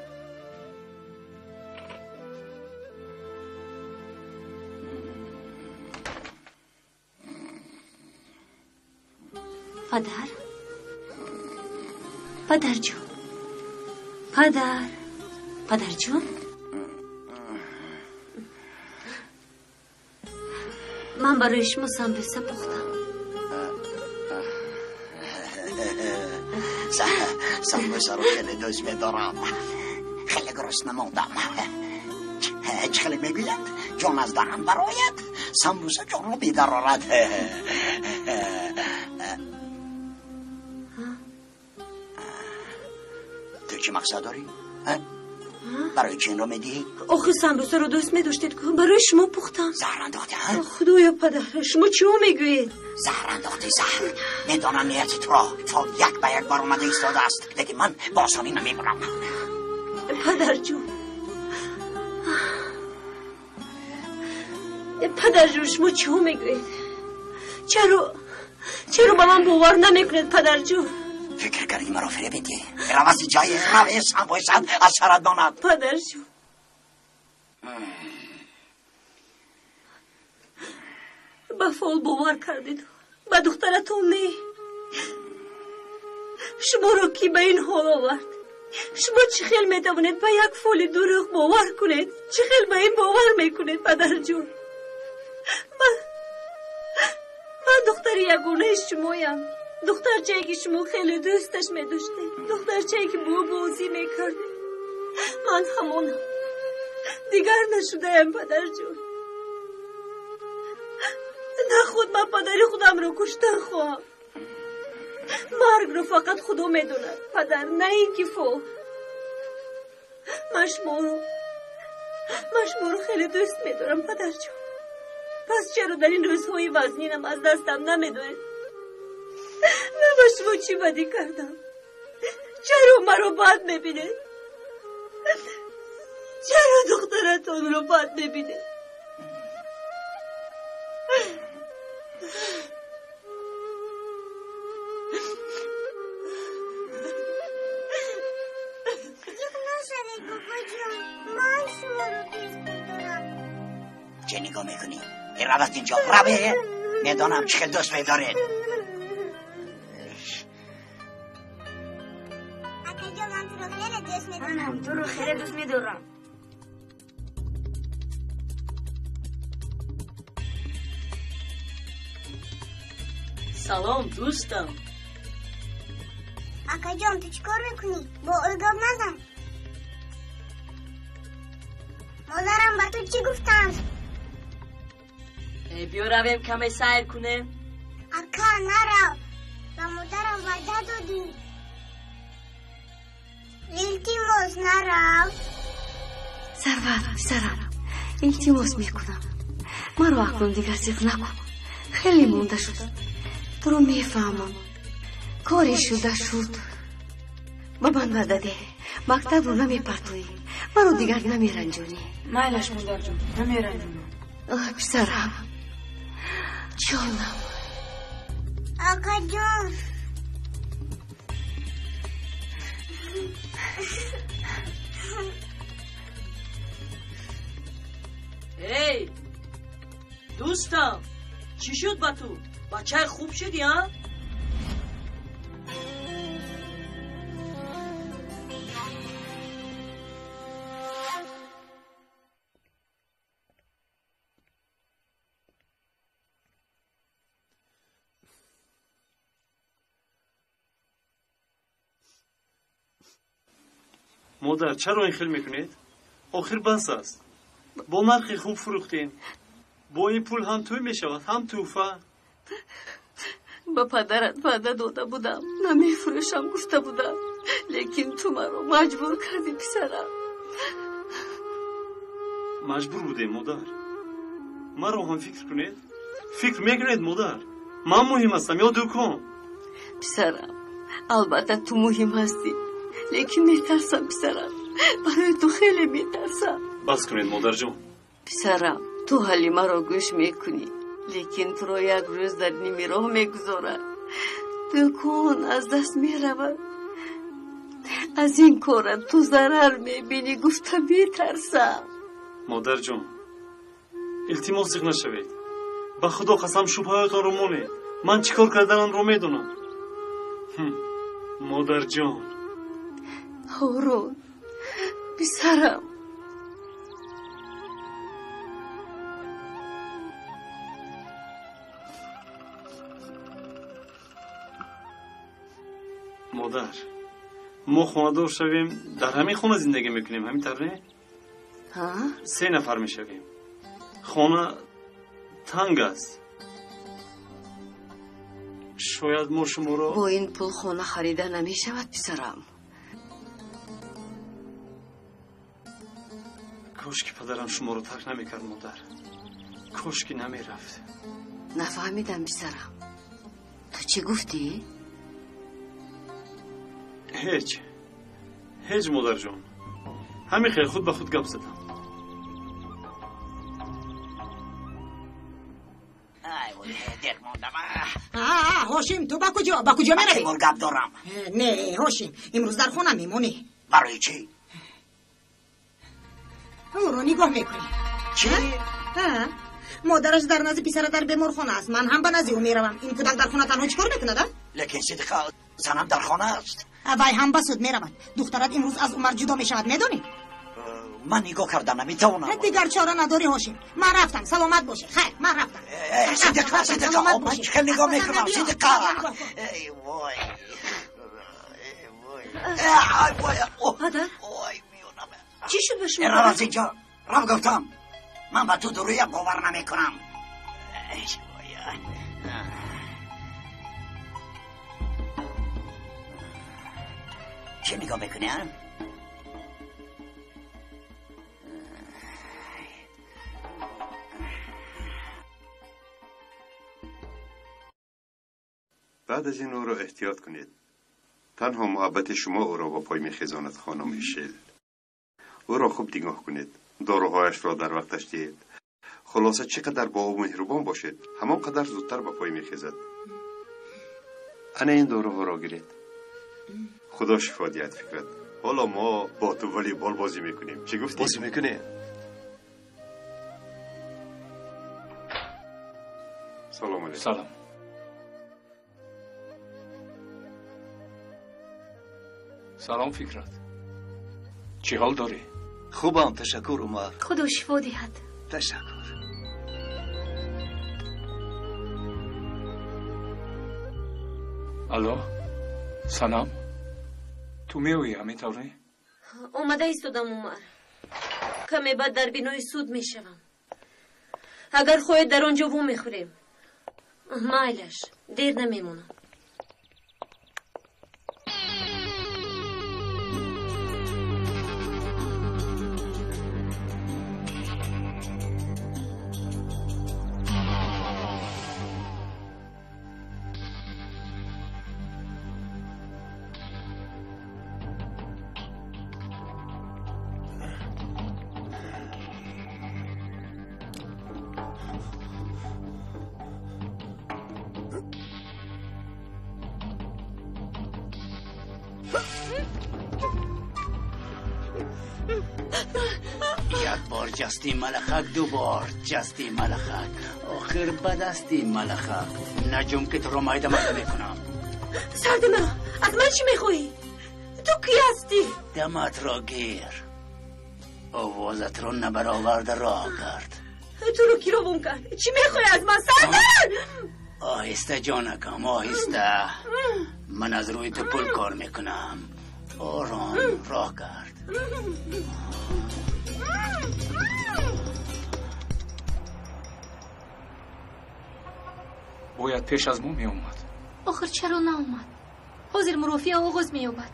Падар, падарҷон, падар, падарҷон, ман барои шумо самбуса пухтам. Самбусаро хеле дӯст медорам. Хеле гурусна мондам. Чӣ хеле мегӯянд, ҷон аз даҳан барояд, самбуса ҷонро медарорад. Ту чӣ мақсад дорӣ? Барои чӣ инро медиҳӣ? Охи, самбусаро дӯст медоштед, барои шумо пухтам. Заҳр андохтӣ? Худоё, падар, шумо чиҳо мегӯед? Заҳр андохтӣ, заҳр. Медонам нияти туро. Фол як ба як баромада истодааст, лекин ман ба осонӣ намебурам. Падарҷон, падарҷон, шумо чиҳо мегӯед? Чаро ба ман бовар намекунед, падарҷон? Фикр кардӣ маро фиреб медиҳӣ? Рав аз ҷои, рав, самбусат аз сарат монад. Падарҷон, ба фол бовар кардед, ба духтаратон не. Шуморо кӣ ба ин ҳол овард? Шумо чӣ хел метавонед ба як фоли дурӯғ бовар кунед? Чӣ хел ба ин бовар мекунед, падарҷон? Ман духтари ягонаи шумоям. Духтарчае ки шумо хеле дӯсташ медоштед, духтарчае ки бо бозӣ мекардед, ман ҳамонам. Дигар нашудаям, падарҷон. На худ ман падари худамро куштан хоҳам. Маргро фақат Худо медонад, падар, на ин ки фол. Ман шуморо хеле дӯст медорам, падарҷон. Пас чаро дар ин рӯзҳои вазнинам аз дастам намедоед? Ман ба шумо чӣ бадӣ кардам? Чаро маро бад мебинед? Чаро духтаратонро бад мебинед? چه نگاه میکنی؟ رو از اینجا، روه. میدانم چه خیلی دوست میدارید. من هم تو رو خیلی دوست میدارم. سلام دوستم. اکا جان تو چیکار میکنی؟ با او گپ نزن. مادرم به تو چی گفتم؟ بیا رویم کمی سیر کنیم. اکا نرو، به مادرم وعده دادی. илтимос нарав. Сарвар, писарам, илтимос мекунам, маро акнун дигар зиқ накун. Хеле монда шуд, туро мефаҳмам. Коре шуда шуд. Ба ман ваъда деҳ, мактабро намепартоӣ, маро дигар намеранҷонӣ. Майлаш, модарҷон, намеранҷонам. Писарам, ҷонам. Акаҷон. Эй, дӯстам, чӣ шуд ба ту? Бачаи хуб шудӣ, а? Модар, чаро ин хел мекунед? Охир бас аст. Бо нархи хуб фурӯхтем. Бо ин пул ҳам тӯй мешавад, ҳам тӯҳфа. Ба падарат ваъда дода будам, намефурӯшам гуфта будам, лекин ту маро маҷбур кардӣ, писарам. Маҷбур будем, модар. Маро ҳам фикр кунед. Фикр мекунед, модар? Ман муҳим ҳастам ё дукон? Писарам, албатта ту муҳим ҳастӣ, лекин метарсам, писарам. Барои ту хеле метарсам. Бас кунед, модарҷон. Писарам, ту Ҳалимаро гӯш мекунӣ, лекин туро як рӯз дар ними роҳ мегузорад. Дукон аз даст меравад. Аз ин корат ту зарар мебинӣ, гуфта метарсам. Модарҷон, илтимос зиқ нашавед. Ба Худо қасам, шубҳаётонро монед. Ман чӣ кор карданамро медонам. Модарҷон. Ҳорун, писарам. Модар, мо хонадор шавем, дар ҳамин хона зиндагӣ мекунем, ҳамин тавр не? Се нафар мешавем. Хона танг аст. Шояд мо шуморо бо ин пул хона харида намешавад, писарам. Кош ки падарам шуморо тарк намекард, модар. Кош ки намерафт. Нафаҳмидам, писарам. Ту чӣ гуфтӣ? Ҳеҷ. Ҳеҷ, модарҷон. Ҳамин хел худ ба худ гап задам. Дер мондам. Ҳошим, ту ба куҷо? Ба куҷо меравӣ? Тимур, гап дорам. Не, Ҳошим, имрӯз дар хона мемонӣ. Барои чӣ? Ӯро нигоҳ мекунӣ. Чӣ? Модараш дар назди писара дар беморхона аст. Ман ҳам ба назди ӯ меравам. Ин кӯдак дар хона танҳо чӣ кор мекунад, а? Лекин Сидиқа, занам дар хона аст. Вай ҳам ба суд меравад. Духтарат имрӯз аз Умар ҷудо мешавад, медонӣ? Ман нигоҳ карда наметавонам. Дигар чора надорӣ, Ҳошим. Ман рафтам, саломат бошӣ. Хайр, ман рафтам. Сидиқа, Сидиқа, ман чӣ хел нигоҳ мекунам, Сидиқа. Эй вой. Падар, чӣ шуд ба шумо? Рав аз инҷо, рав гуфтам. Ман ба ту дурӯя бовар намекунам. Чӣ нигоҳ мекунӣ, а? Баъд аз ин ӯро эҳтиёт кунед. Танҳо муҳаббати шумо ӯро ба пой мехезонад, хонум Ишел. Ӯро хуб нигоҳ кунед, доруҳояшро дар вақташ диҳед. Хулоса, чӣ қадар бо ӯ меҳрубон бошед, ҳамон қадар зудтар ба пой мехезад. Ана ин доруҳоро гиред. Худо шифо диҳад, Фикрат. Ҳоло мо бо ту волейбол бозӣ мекунем. Чӣ гуфтӣ? Бозӣ мекунем. Салом алейкум. Салом. Салом, Фикрат. Чӣ ҳол дорӣ? Хубам, ташаккур, Умар. Худо шифо диҳад. Ташаккур. Алло, Санам, ту меоӣ, ҳамин тавр не? Омада истодам, Умар. Каме баъд дар бинои суд мешавам. Агар хоҳед, дар он ҷо вомехӯрем. Майлаш, дер намемонам. Як бор ҷасти малахак, ду бор ҷасти малахак, охир ба дасти малахак. Наҷум ки туро майда майда мекунам. Сарди маро, аз ман чӣ мехоҳӣ? Ту кӣ ҳастӣ? Даматро гир, овозатро набароварда роҳ кард. Туро кӣ ровон кард? Чӣ мехоҳӣ аз ман, Сардар? Оҳиста, ҷонакам, оҳиста. Ман аз рӯи ту пул кор мекунам. Ором роҳ кард. Бояд пеш аз мо меомад. Охир чаро наомад? Ҳозир мурофиа оғоз меёбад.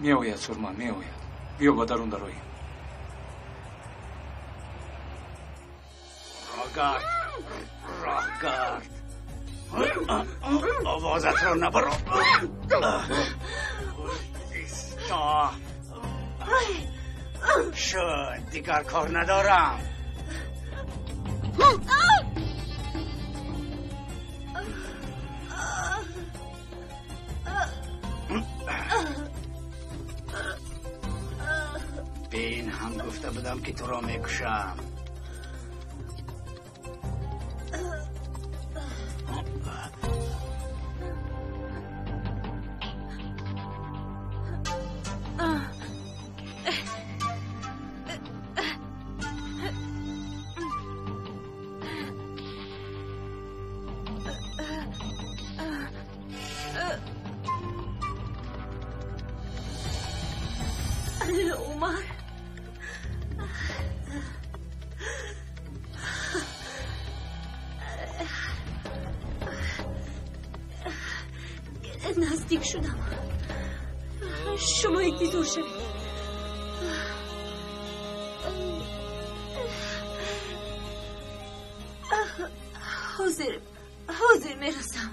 Меояд, Сурма, меояд. Биё ба дарун дароем. Роҳ гард, роҳ гард. Овозатро набаро. Исто. Шуд, дигар кор надорам. Бин ҳам гуфта будам ки туро мекушам. Умар, наздик шудам. Шумо интизор шавед. Ҳозир, ҳозир мерасам.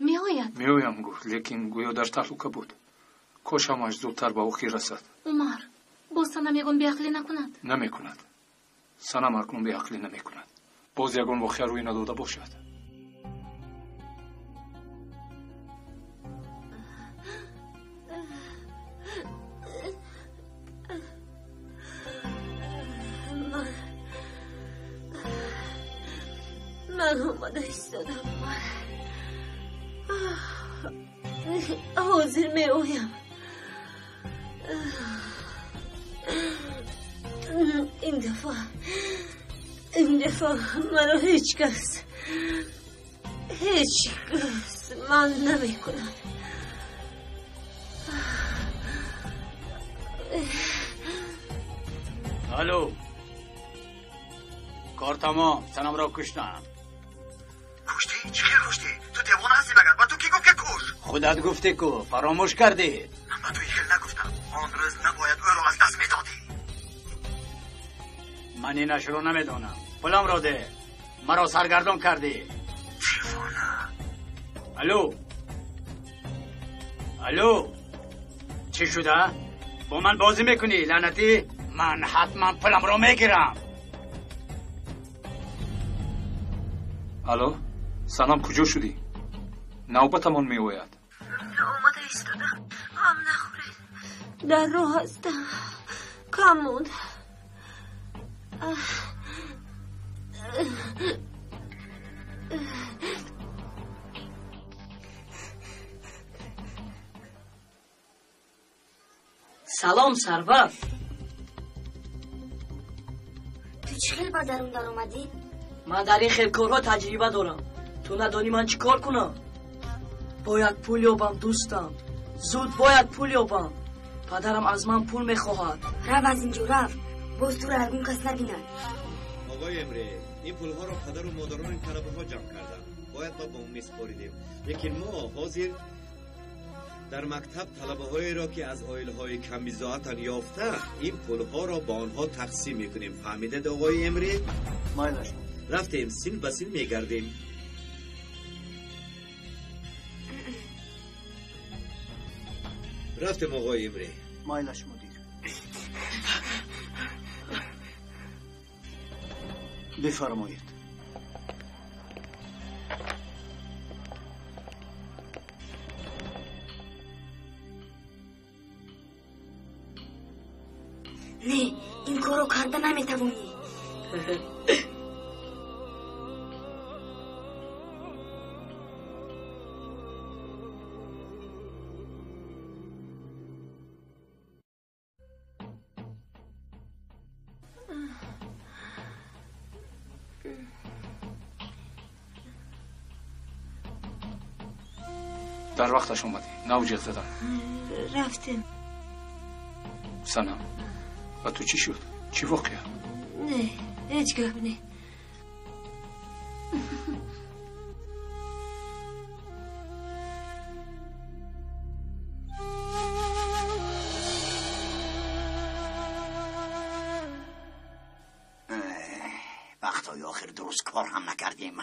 Меояд? Меоям, гуфт, лекин гӯё дар таҳлука буд. Кош ҳамааш зудтар ба охир расад. Умар, боз санам ягон беақлӣ накунад. Намекунад. Санам акнун беақлӣ намекунад. Боз ягон воқеа рӯй надода бошад. Ман омада истодам. Ҳозир меоям. Ин дафъа маро ҳеҷ кас ман намекунад. Алло, кор тамом, санамро куштам. Куштӣ? Чӣ хел куштӣ? Ту девона ҳастӣ магар? Ба ту кӣ гуфт ки куш? Худат гуфтӣ ку, фаромӯш кардӣ. Ман ба ту ин хел нагуфтам. Он рӯз набояд ӯро аз даст медодӣ. Ман инашро намедонам. Пуламро деҳ. Маро саргардон кардӣ. Девона. Алло, алло, чӣ шуда? Бо ман бозӣ мекунӣ, лаънатӣ? Ман ҳатман пуламро мегирам. Алло, Санам, куҷо шудӣ? Навбатамон меояд. Омада истодам. Ғам нахӯред. Дар роҳ ҳастам. Кам монд. Салом, Сарвар. Ту чӣ хел ба дарун даромадӣ? Ман дар ин хел корҳо таҷриба дорам. Ту надонӣ ман чӣ кор кунам? Бояд пул ёбам, дӯстам. Зуд бояд пул ёбам. Падарам аз ман пул мехоҳад. Рав аз инҷо, рав. Боз туро ягон кас набинад. Оғои Эмре, ин пулҳоро падару модарони талабаҳо ҷамъ карданд. Бояд мо ба он месупоридем. Лекин мо ҳозир дар мактаб талабаҳоеро ки аз оилаҳои камбизоатанд ёфта, ин пулҳоро ба онҳо тақсим мекунем. Фаҳмидед, оғои Эмре? Майлаш. Рафтем, син ба син мегардем. Рафтем, оғои Эмре. Майлаш, мудир. Бифармоед. Не, ин корро карда наметавонӣ. Дар вақташ омадӣ. Нав ҷиғ задам. Рафтем. Санам, ба ту чӣ шуд? Чӣ воқеа? Не, ҳеҷ гап не. Вақтҳои охир дуруст кор ҳам накардем.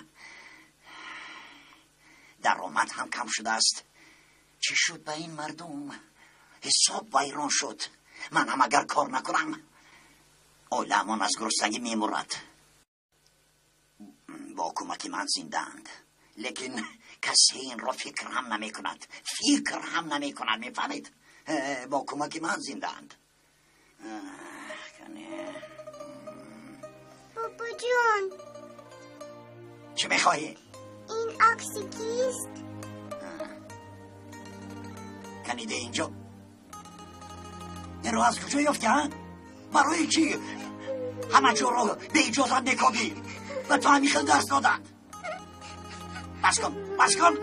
Даромад ҳам кам шудааст. Чӣ шуд ба ин мардум? Ҳисоб вайрон шуд. Ман ҳам агар кор накунам, оилаамон аз гуруснагӣ мемурад. Бо кӯмаки ман зиндаанд. Лекин касе инро фикр ҳам намекунад. Фикр ҳам намекунад, мефаҳмед? Бо кӯмаки ман зиндаанд. Бобоҷон. Чӣ мехоҳӣ? Ин акси кист? Каниде инҷо. Инро аз куҷо ёфтӣ, ҳа? Барои чӣ ҳама ҷоро беиҷозат мекобӣ? Ба ту ҳамин хел дарс доданд. Бас кун, бас кун.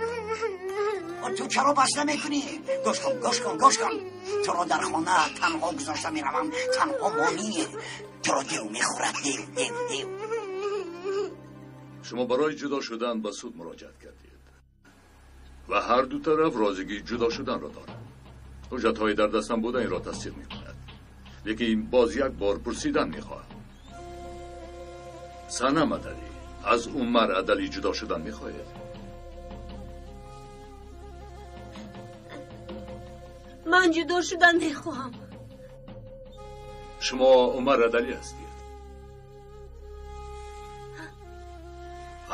Ту чаро бас намекунӣ? Гӯш кун, гӯш кун, гӯш кун. Туро дар хона танҳо гузошта меравам. Танҳо монӣ. Туро дев мехӯрад, дев, дев, дев. Шумо барои ҷудо шудан ба суд муроҷиат кардед ва ҳар ду тараф розигии ҷудо шуданро доранд. Ҳуҷҷатҳои дар дастам буда инро тасдиқ мекунад. Лекин боз як бор пурсидан мехоҳам. Санам Адалӣ аз Умар Адалӣ ҷудо шудан мехоҳед? Ман ҷудо шудан мехоҳам. Шумо Умар Адалӣ ҳастед.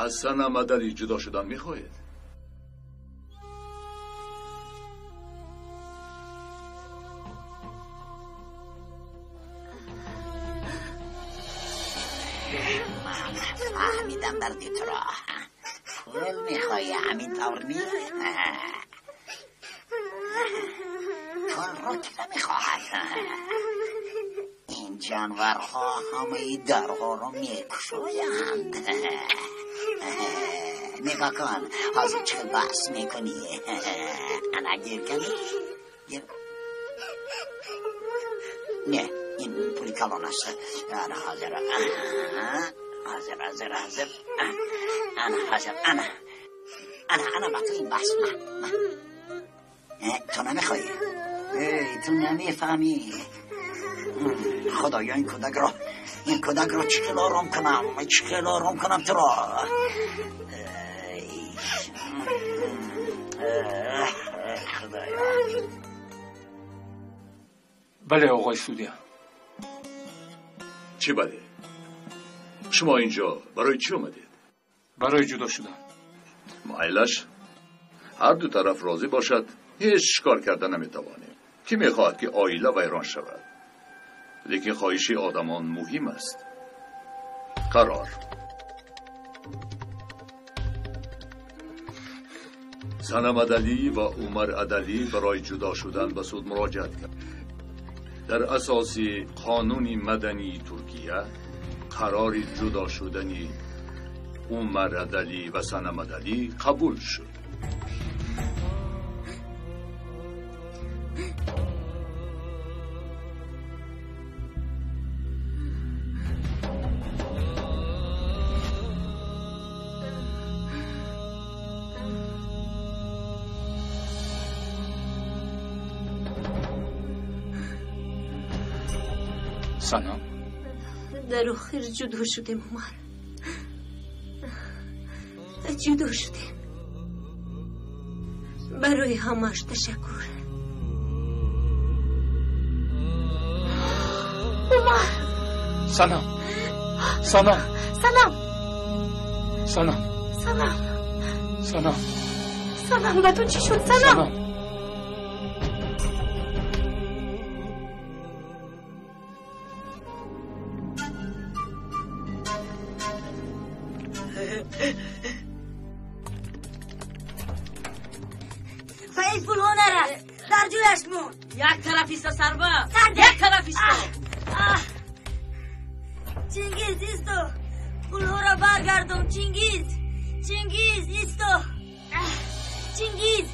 Аз Санам Адалӣ ҷудо шудан мехоҳед? Ман фаҳмидам дарди туро. Пул мехоҳӣ, ҳамин тавр не? Пулро ки намехоҳад? Ин ҷонварҳо ҳамаи дарҳоро мекушоянд. Нигоҳ кун, ҳозир чӣ баҳс мекунӣ. Ана гир кани. Гир. Не, ин пули калон аст. Ана ҳозир. Ҳозир, ҳозир, ҳозир. Ана ҳозир, ана. Ана, ана ба ту ин баҳс. Ту намехоҳӣ? Эй, ту намефаҳмӣ. Худоё, ин кӯдакро чӣ хел ором кунам? Чӣ хел ором кунам туро? Худоё. Бале, оғои судя. Чӣ бале? Шумо инҷо барои чӣ омадед? Барои ҷудо шудан. Майлаш, ҳар ду тараф розӣ бошад, ҳеҷ кор карда наметавонем. Кӣ мехоҳад ки оила вайрон шавад? Лекин хоҳиши одамон муҳим аст. Қарор. Санам Адалӣ ва Умар Адалӣ барои ҷудо шудан ба суд муроҷиат кард. Дар асоси қонуни мадании Туркия қарори ҷудо шудани Умар Адалӣ ва Санам Адалӣ қабул шуд. Санам, дар охир ҷудо шудем, Умар. Ҷудо шудем. Барои ҳамааш ташаккур. Умар! Санам! Санам! Санам! Санам! Санам! Санам! Санам, ба ту чӣ шуд? Санам! Санам! Ба ин пулҳо нарас, дар ҷояш мон. Як тараф иста, сарва, як тараф иста. Чингиз, исто, пулҳоро баргардон. Чингиз, Чингиз, исто, Чингиз.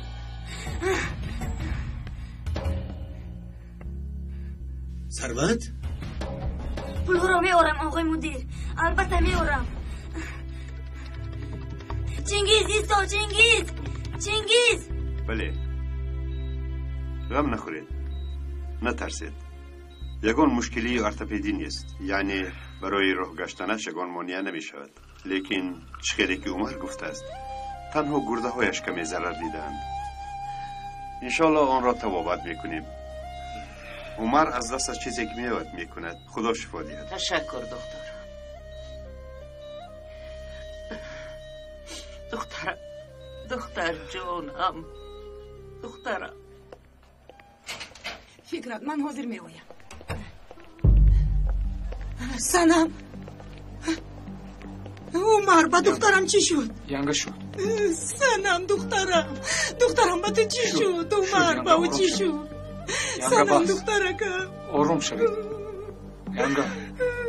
Сарват? Пулҳоро меорам, оғои мудир, албатта меорам. Чингиз, исто, Чингиз, Чингиз. Бале, ғам нахӯред, натарсед. Ягон мушкилии ортопедӣ нест, яъне барои роҳ гаштанаш ягон монеа намешавад. Лекин чӣ хеле ки Умар гуфтааст, танҳо гурдаҳояш каме зарар дидаанд. Иншоалло онро табобат мекунем. Умар аз дасташ чизе ки меояд мекунад. Худо шифо диҳад. Ташаккур, доктор. Духтарам, духтар ҷонам, духтарам. Фикрат, ман ҳозир меоям. Санам, Умар, ба духтарам чӣ шуд? Янга шуд. Санам, духтарам, духтарам, ба ту чӣ шуд? Умар, ба ӯ чӣ шуд? Санам, духтаракам. Ором шавед. Янга,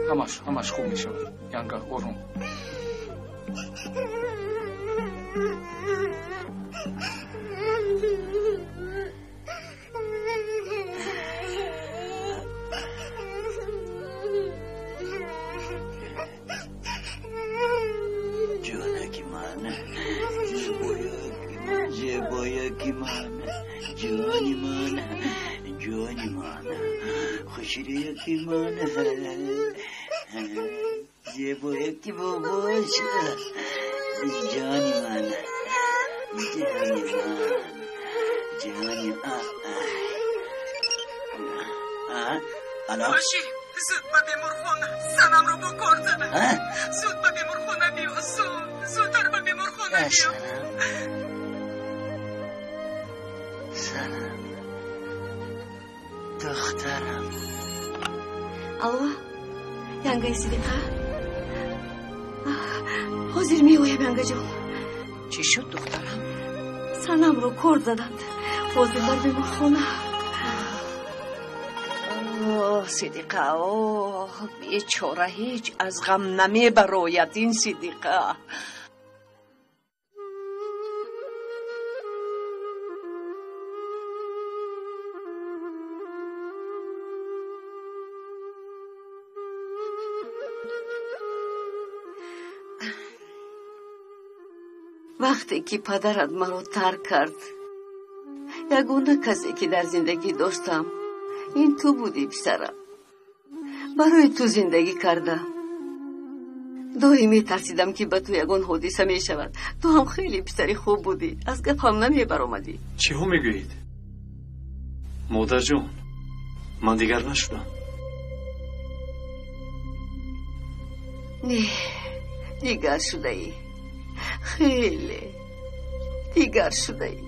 ҳамаш, ҳамаш хуб мешавад. Янга, ором. Ҷонаки ман, зебояки ман, ҷони ман, ҷони ман, хушрӯяки ман, зебояки бобош, ҷони ман, ҷони ман, ҷони. Алло. Боши, Зуд ба беморхона, занамро бо кор задам. Зуд ба беморхона биё, зуд, зудтар ба беморхона биё. Занам, духтарам. Алло, янгаи Сидиқа? Ҳозир меоям, янгаҷон. Чӣ шуд, духтарам? Санамро кор заданд. Ҳозир дар беморхона. Оҳ, Сидиқа, оҳ, бечора ҳеҷ аз ғам намебарояд ин Сидиқа. Вақте ки падарат маро тарк кард, ягона касе ки дар зиндагӣ доштам ин ту будӣ, писарам. Барои ту зиндагӣ кардам. Доим метарсидам, ки ба ту ягон ҳодиса мешавад. Ту ҳам хеле писари хуб будӣ, аз гапам намебаромадӣ. Чиҳо мегӯед, модарҷон? Ман дигар нашудам. Не, дигар шудаӣ, хеле дигар шудаӣ.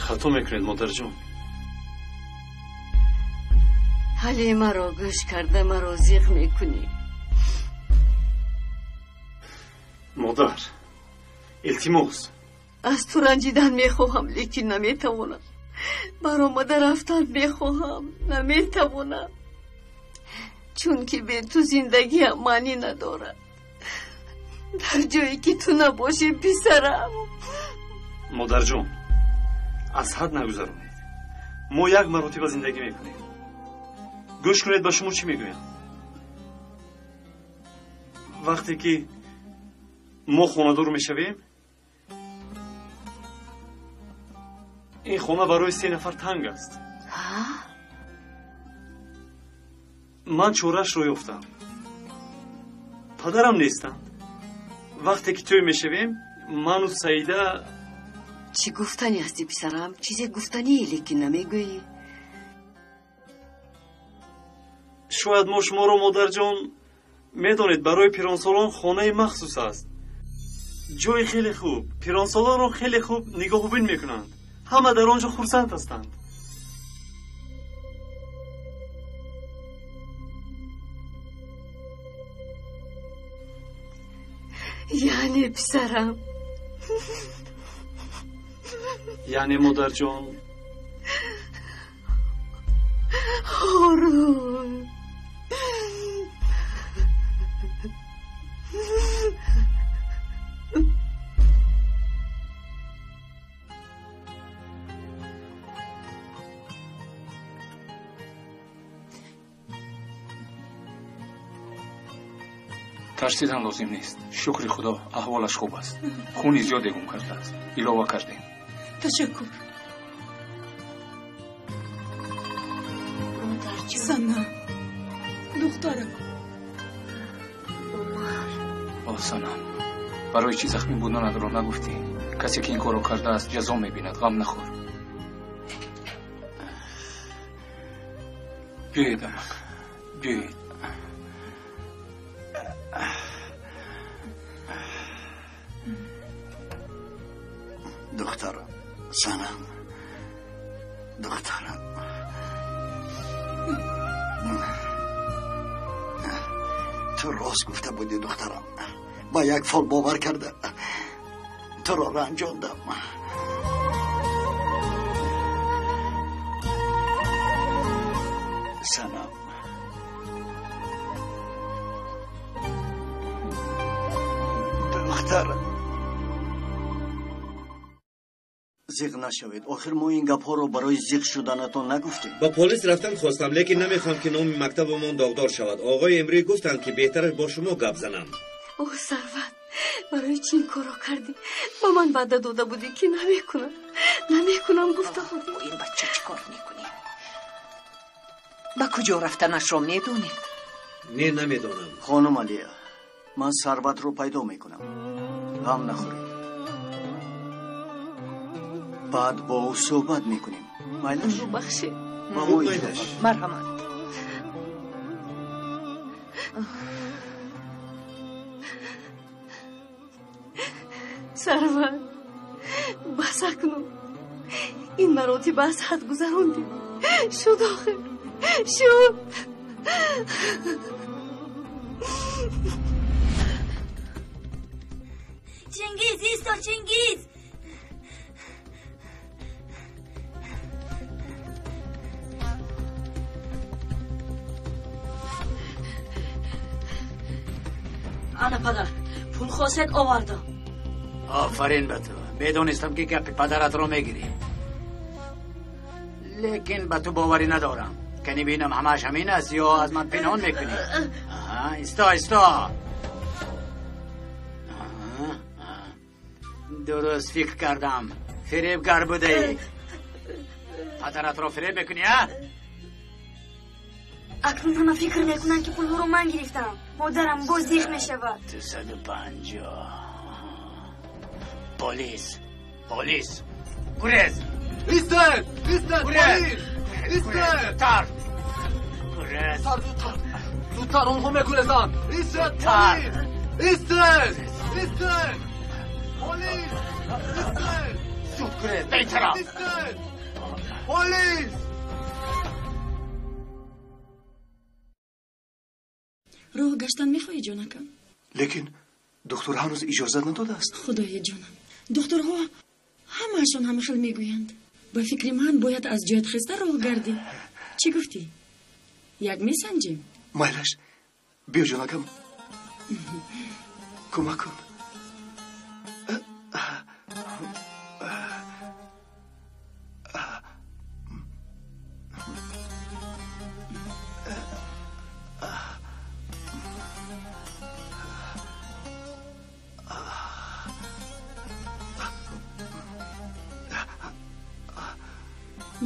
Хато мекунед, модарҷон. Ҳале маро гӯш карда маро зиқ мекунӣ. Модар, илтимос. Аз ту ранҷидан мехоҳам, лекин наметавонам. Баромада рафтан мехоҳам, наметавонам, чунки бе ту зиндагиам маънӣ надорад. Дар ҷое ки ту набошӣ, писарам. Модарҷон, аз ҳад нагузаронед. Мо як маротиба зиндагӣ мекунем. Гӯш кунед, ба шумо чӣ мегӯям. Вақте ки мо хонадор мешавем, ин хона барои се нафар танг аст. Ман чораашро ёфтам. Падарам нестанд. Вақте ки тӯй мешавем, ману Саида. Чӣ гуфтанӣ ҳастӣ, писарам? Чизе гуфтанӣ, лекин намегӯӣ. Шояд мо шуморо, модарҷон, медонед, барои пиронсолон хонаи махсус аст. Ҷои хеле хуб. Пиронсолонро хеле хуб нигоҳубин мекунанд. Ҳама дар он ҷо хурсанд ҳастанд. Яъне, писарам? Яъне, модарҷон. Ҳорун, тарсидан лозим нест. Шукри Худо, аҳволаш хуб аст. Хуни зиёде гум кардааст. Илова кардем. Ташаккур. Санам, духтарам. О, Санам, барои чӣ захмӣ буданатро нагуфтӣ? Касе ки ин корро кардааст, ҷазо мебинад. Ғам нахӯр. Биёед, амак, биёед. Духтарам, Санам, духтарам. Ту рост гуфта будӣ, духтарам. Ба як фол бовар карда туро ранҷондам. Санам, духтарам. Зиқ нашавед. Охир мо ин гапҳоро барои зиқ шуданатон нагуфтем. Ба полис рафтан хостам, лекин намехоҳам, ки номи мактабамон доғдор шавад. Оғои Эмрӣ гуфтанд, ки беҳтараш бо шумо гап занам. Оҳ, Сарват, барои чӣ ин корро кардӣ? Ба ман ваъда дода будӣ, ки намекунам, намекунам гуфта будӣ. Бо ин бача чӣ кор мекунӣ? Ба куҷо рафтанашро медонед? Не, намедонам. Хонум Алия, ман Сарватро пайдо мекунам. Ғам нахӯред. Баъд бо ӯ суҳбат мекунем. Майлаш? Бубахшед. Ба мо иҷозат. Марҳамат. Сарвар, бас акнун. Ин маротиба аз ҳад гузарондем. Шуд охир. Шуд. Чингиз, исто, Чингиз! Ана падар, пул хостед овардам. Офарин ба ту. Медонистам ки гапи падаратро мегирӣ. Лекин ба ту боварӣ надорам. Кани бинам ҳамааш ҳамин аст ё аз ман пинҳон мекунӣ? Аҳа, исто, исто. Дуруст фикр кардам. Фиребгар будаӣ. Падаратро фиреб мекунӣ, а? Акнун ҳама фикр мекунанд ки пулҳоро ман гирифтам. Модарам боз зиқ мешавад. 250. Полис, полис, гурез! Истед! Истед! Полис! Истед! Зудтар! Гурез! Зудтар! Зудтар, онҳо мегурезанд! Истед! Полис! Истед! Истед! Полис! Истед! Зуд гурез! Бетараф! Истед! Полис! Роҳ гаштан мехоҳӣ, ҷонакам? Лекин духтур ҳанӯз иҷозат надодааст. Худои ҷонам, духтурҳо ҳамаашон ҳама хел мегӯянд. Ба фикри ман бояд аз ҷоят хеста роҳ гардӣ. Чӣ гуфтӣ? Як месанҷем? Майлаш, биё ҷонакам, кӯмак кун.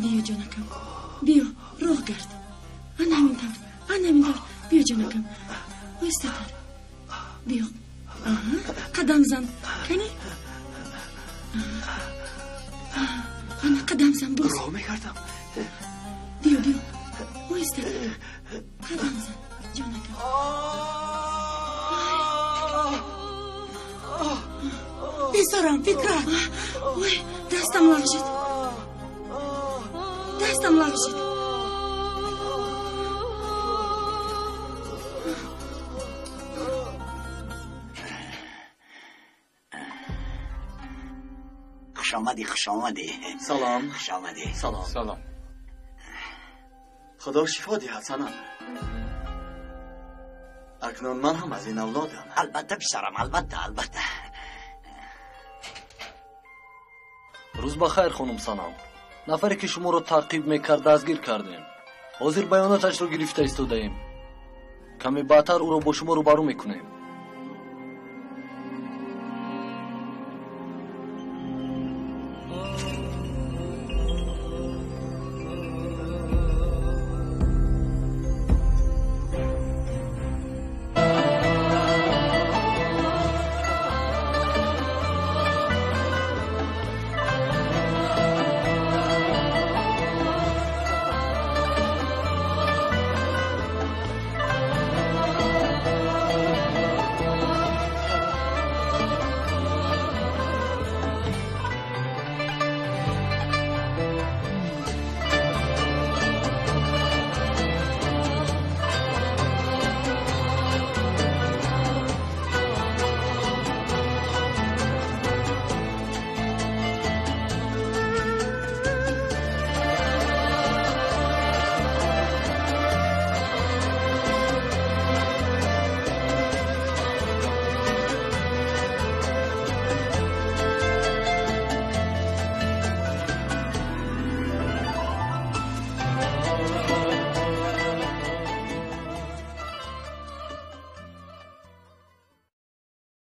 Биё, ҷонакам, биё, роҳ гард. Ана ҳамин тавр, ана ҳамин тавр. Биё, ҷонакам, оҳистатар. Биё. Аҳа, қадам зан. Кани? Ана қадам зан боз. Роҳ мегардам. Биё, биё. Оҳистатар. Қадам зан, ҷонакам. Писарам, фикрат. Ой, дастам лағжид. Дастам лағжид. Хуш омадӣ, хуш омадӣ. Салом. Хуш омадӣ. Салом. Салом. Худо шифо диҳад, Санам. Акнун ман ҳам аз ин авлодам. Албатта, писарам, албатта, албатта. Рӯз ба хайр, хонум Санам. Нафаре ки шуморо таъқиб мекард дастгир кардем. Ҳозир баёноташро гирифта истодаем. Каме баъдтар ӯро бо шумо рӯбарӯ мекунем.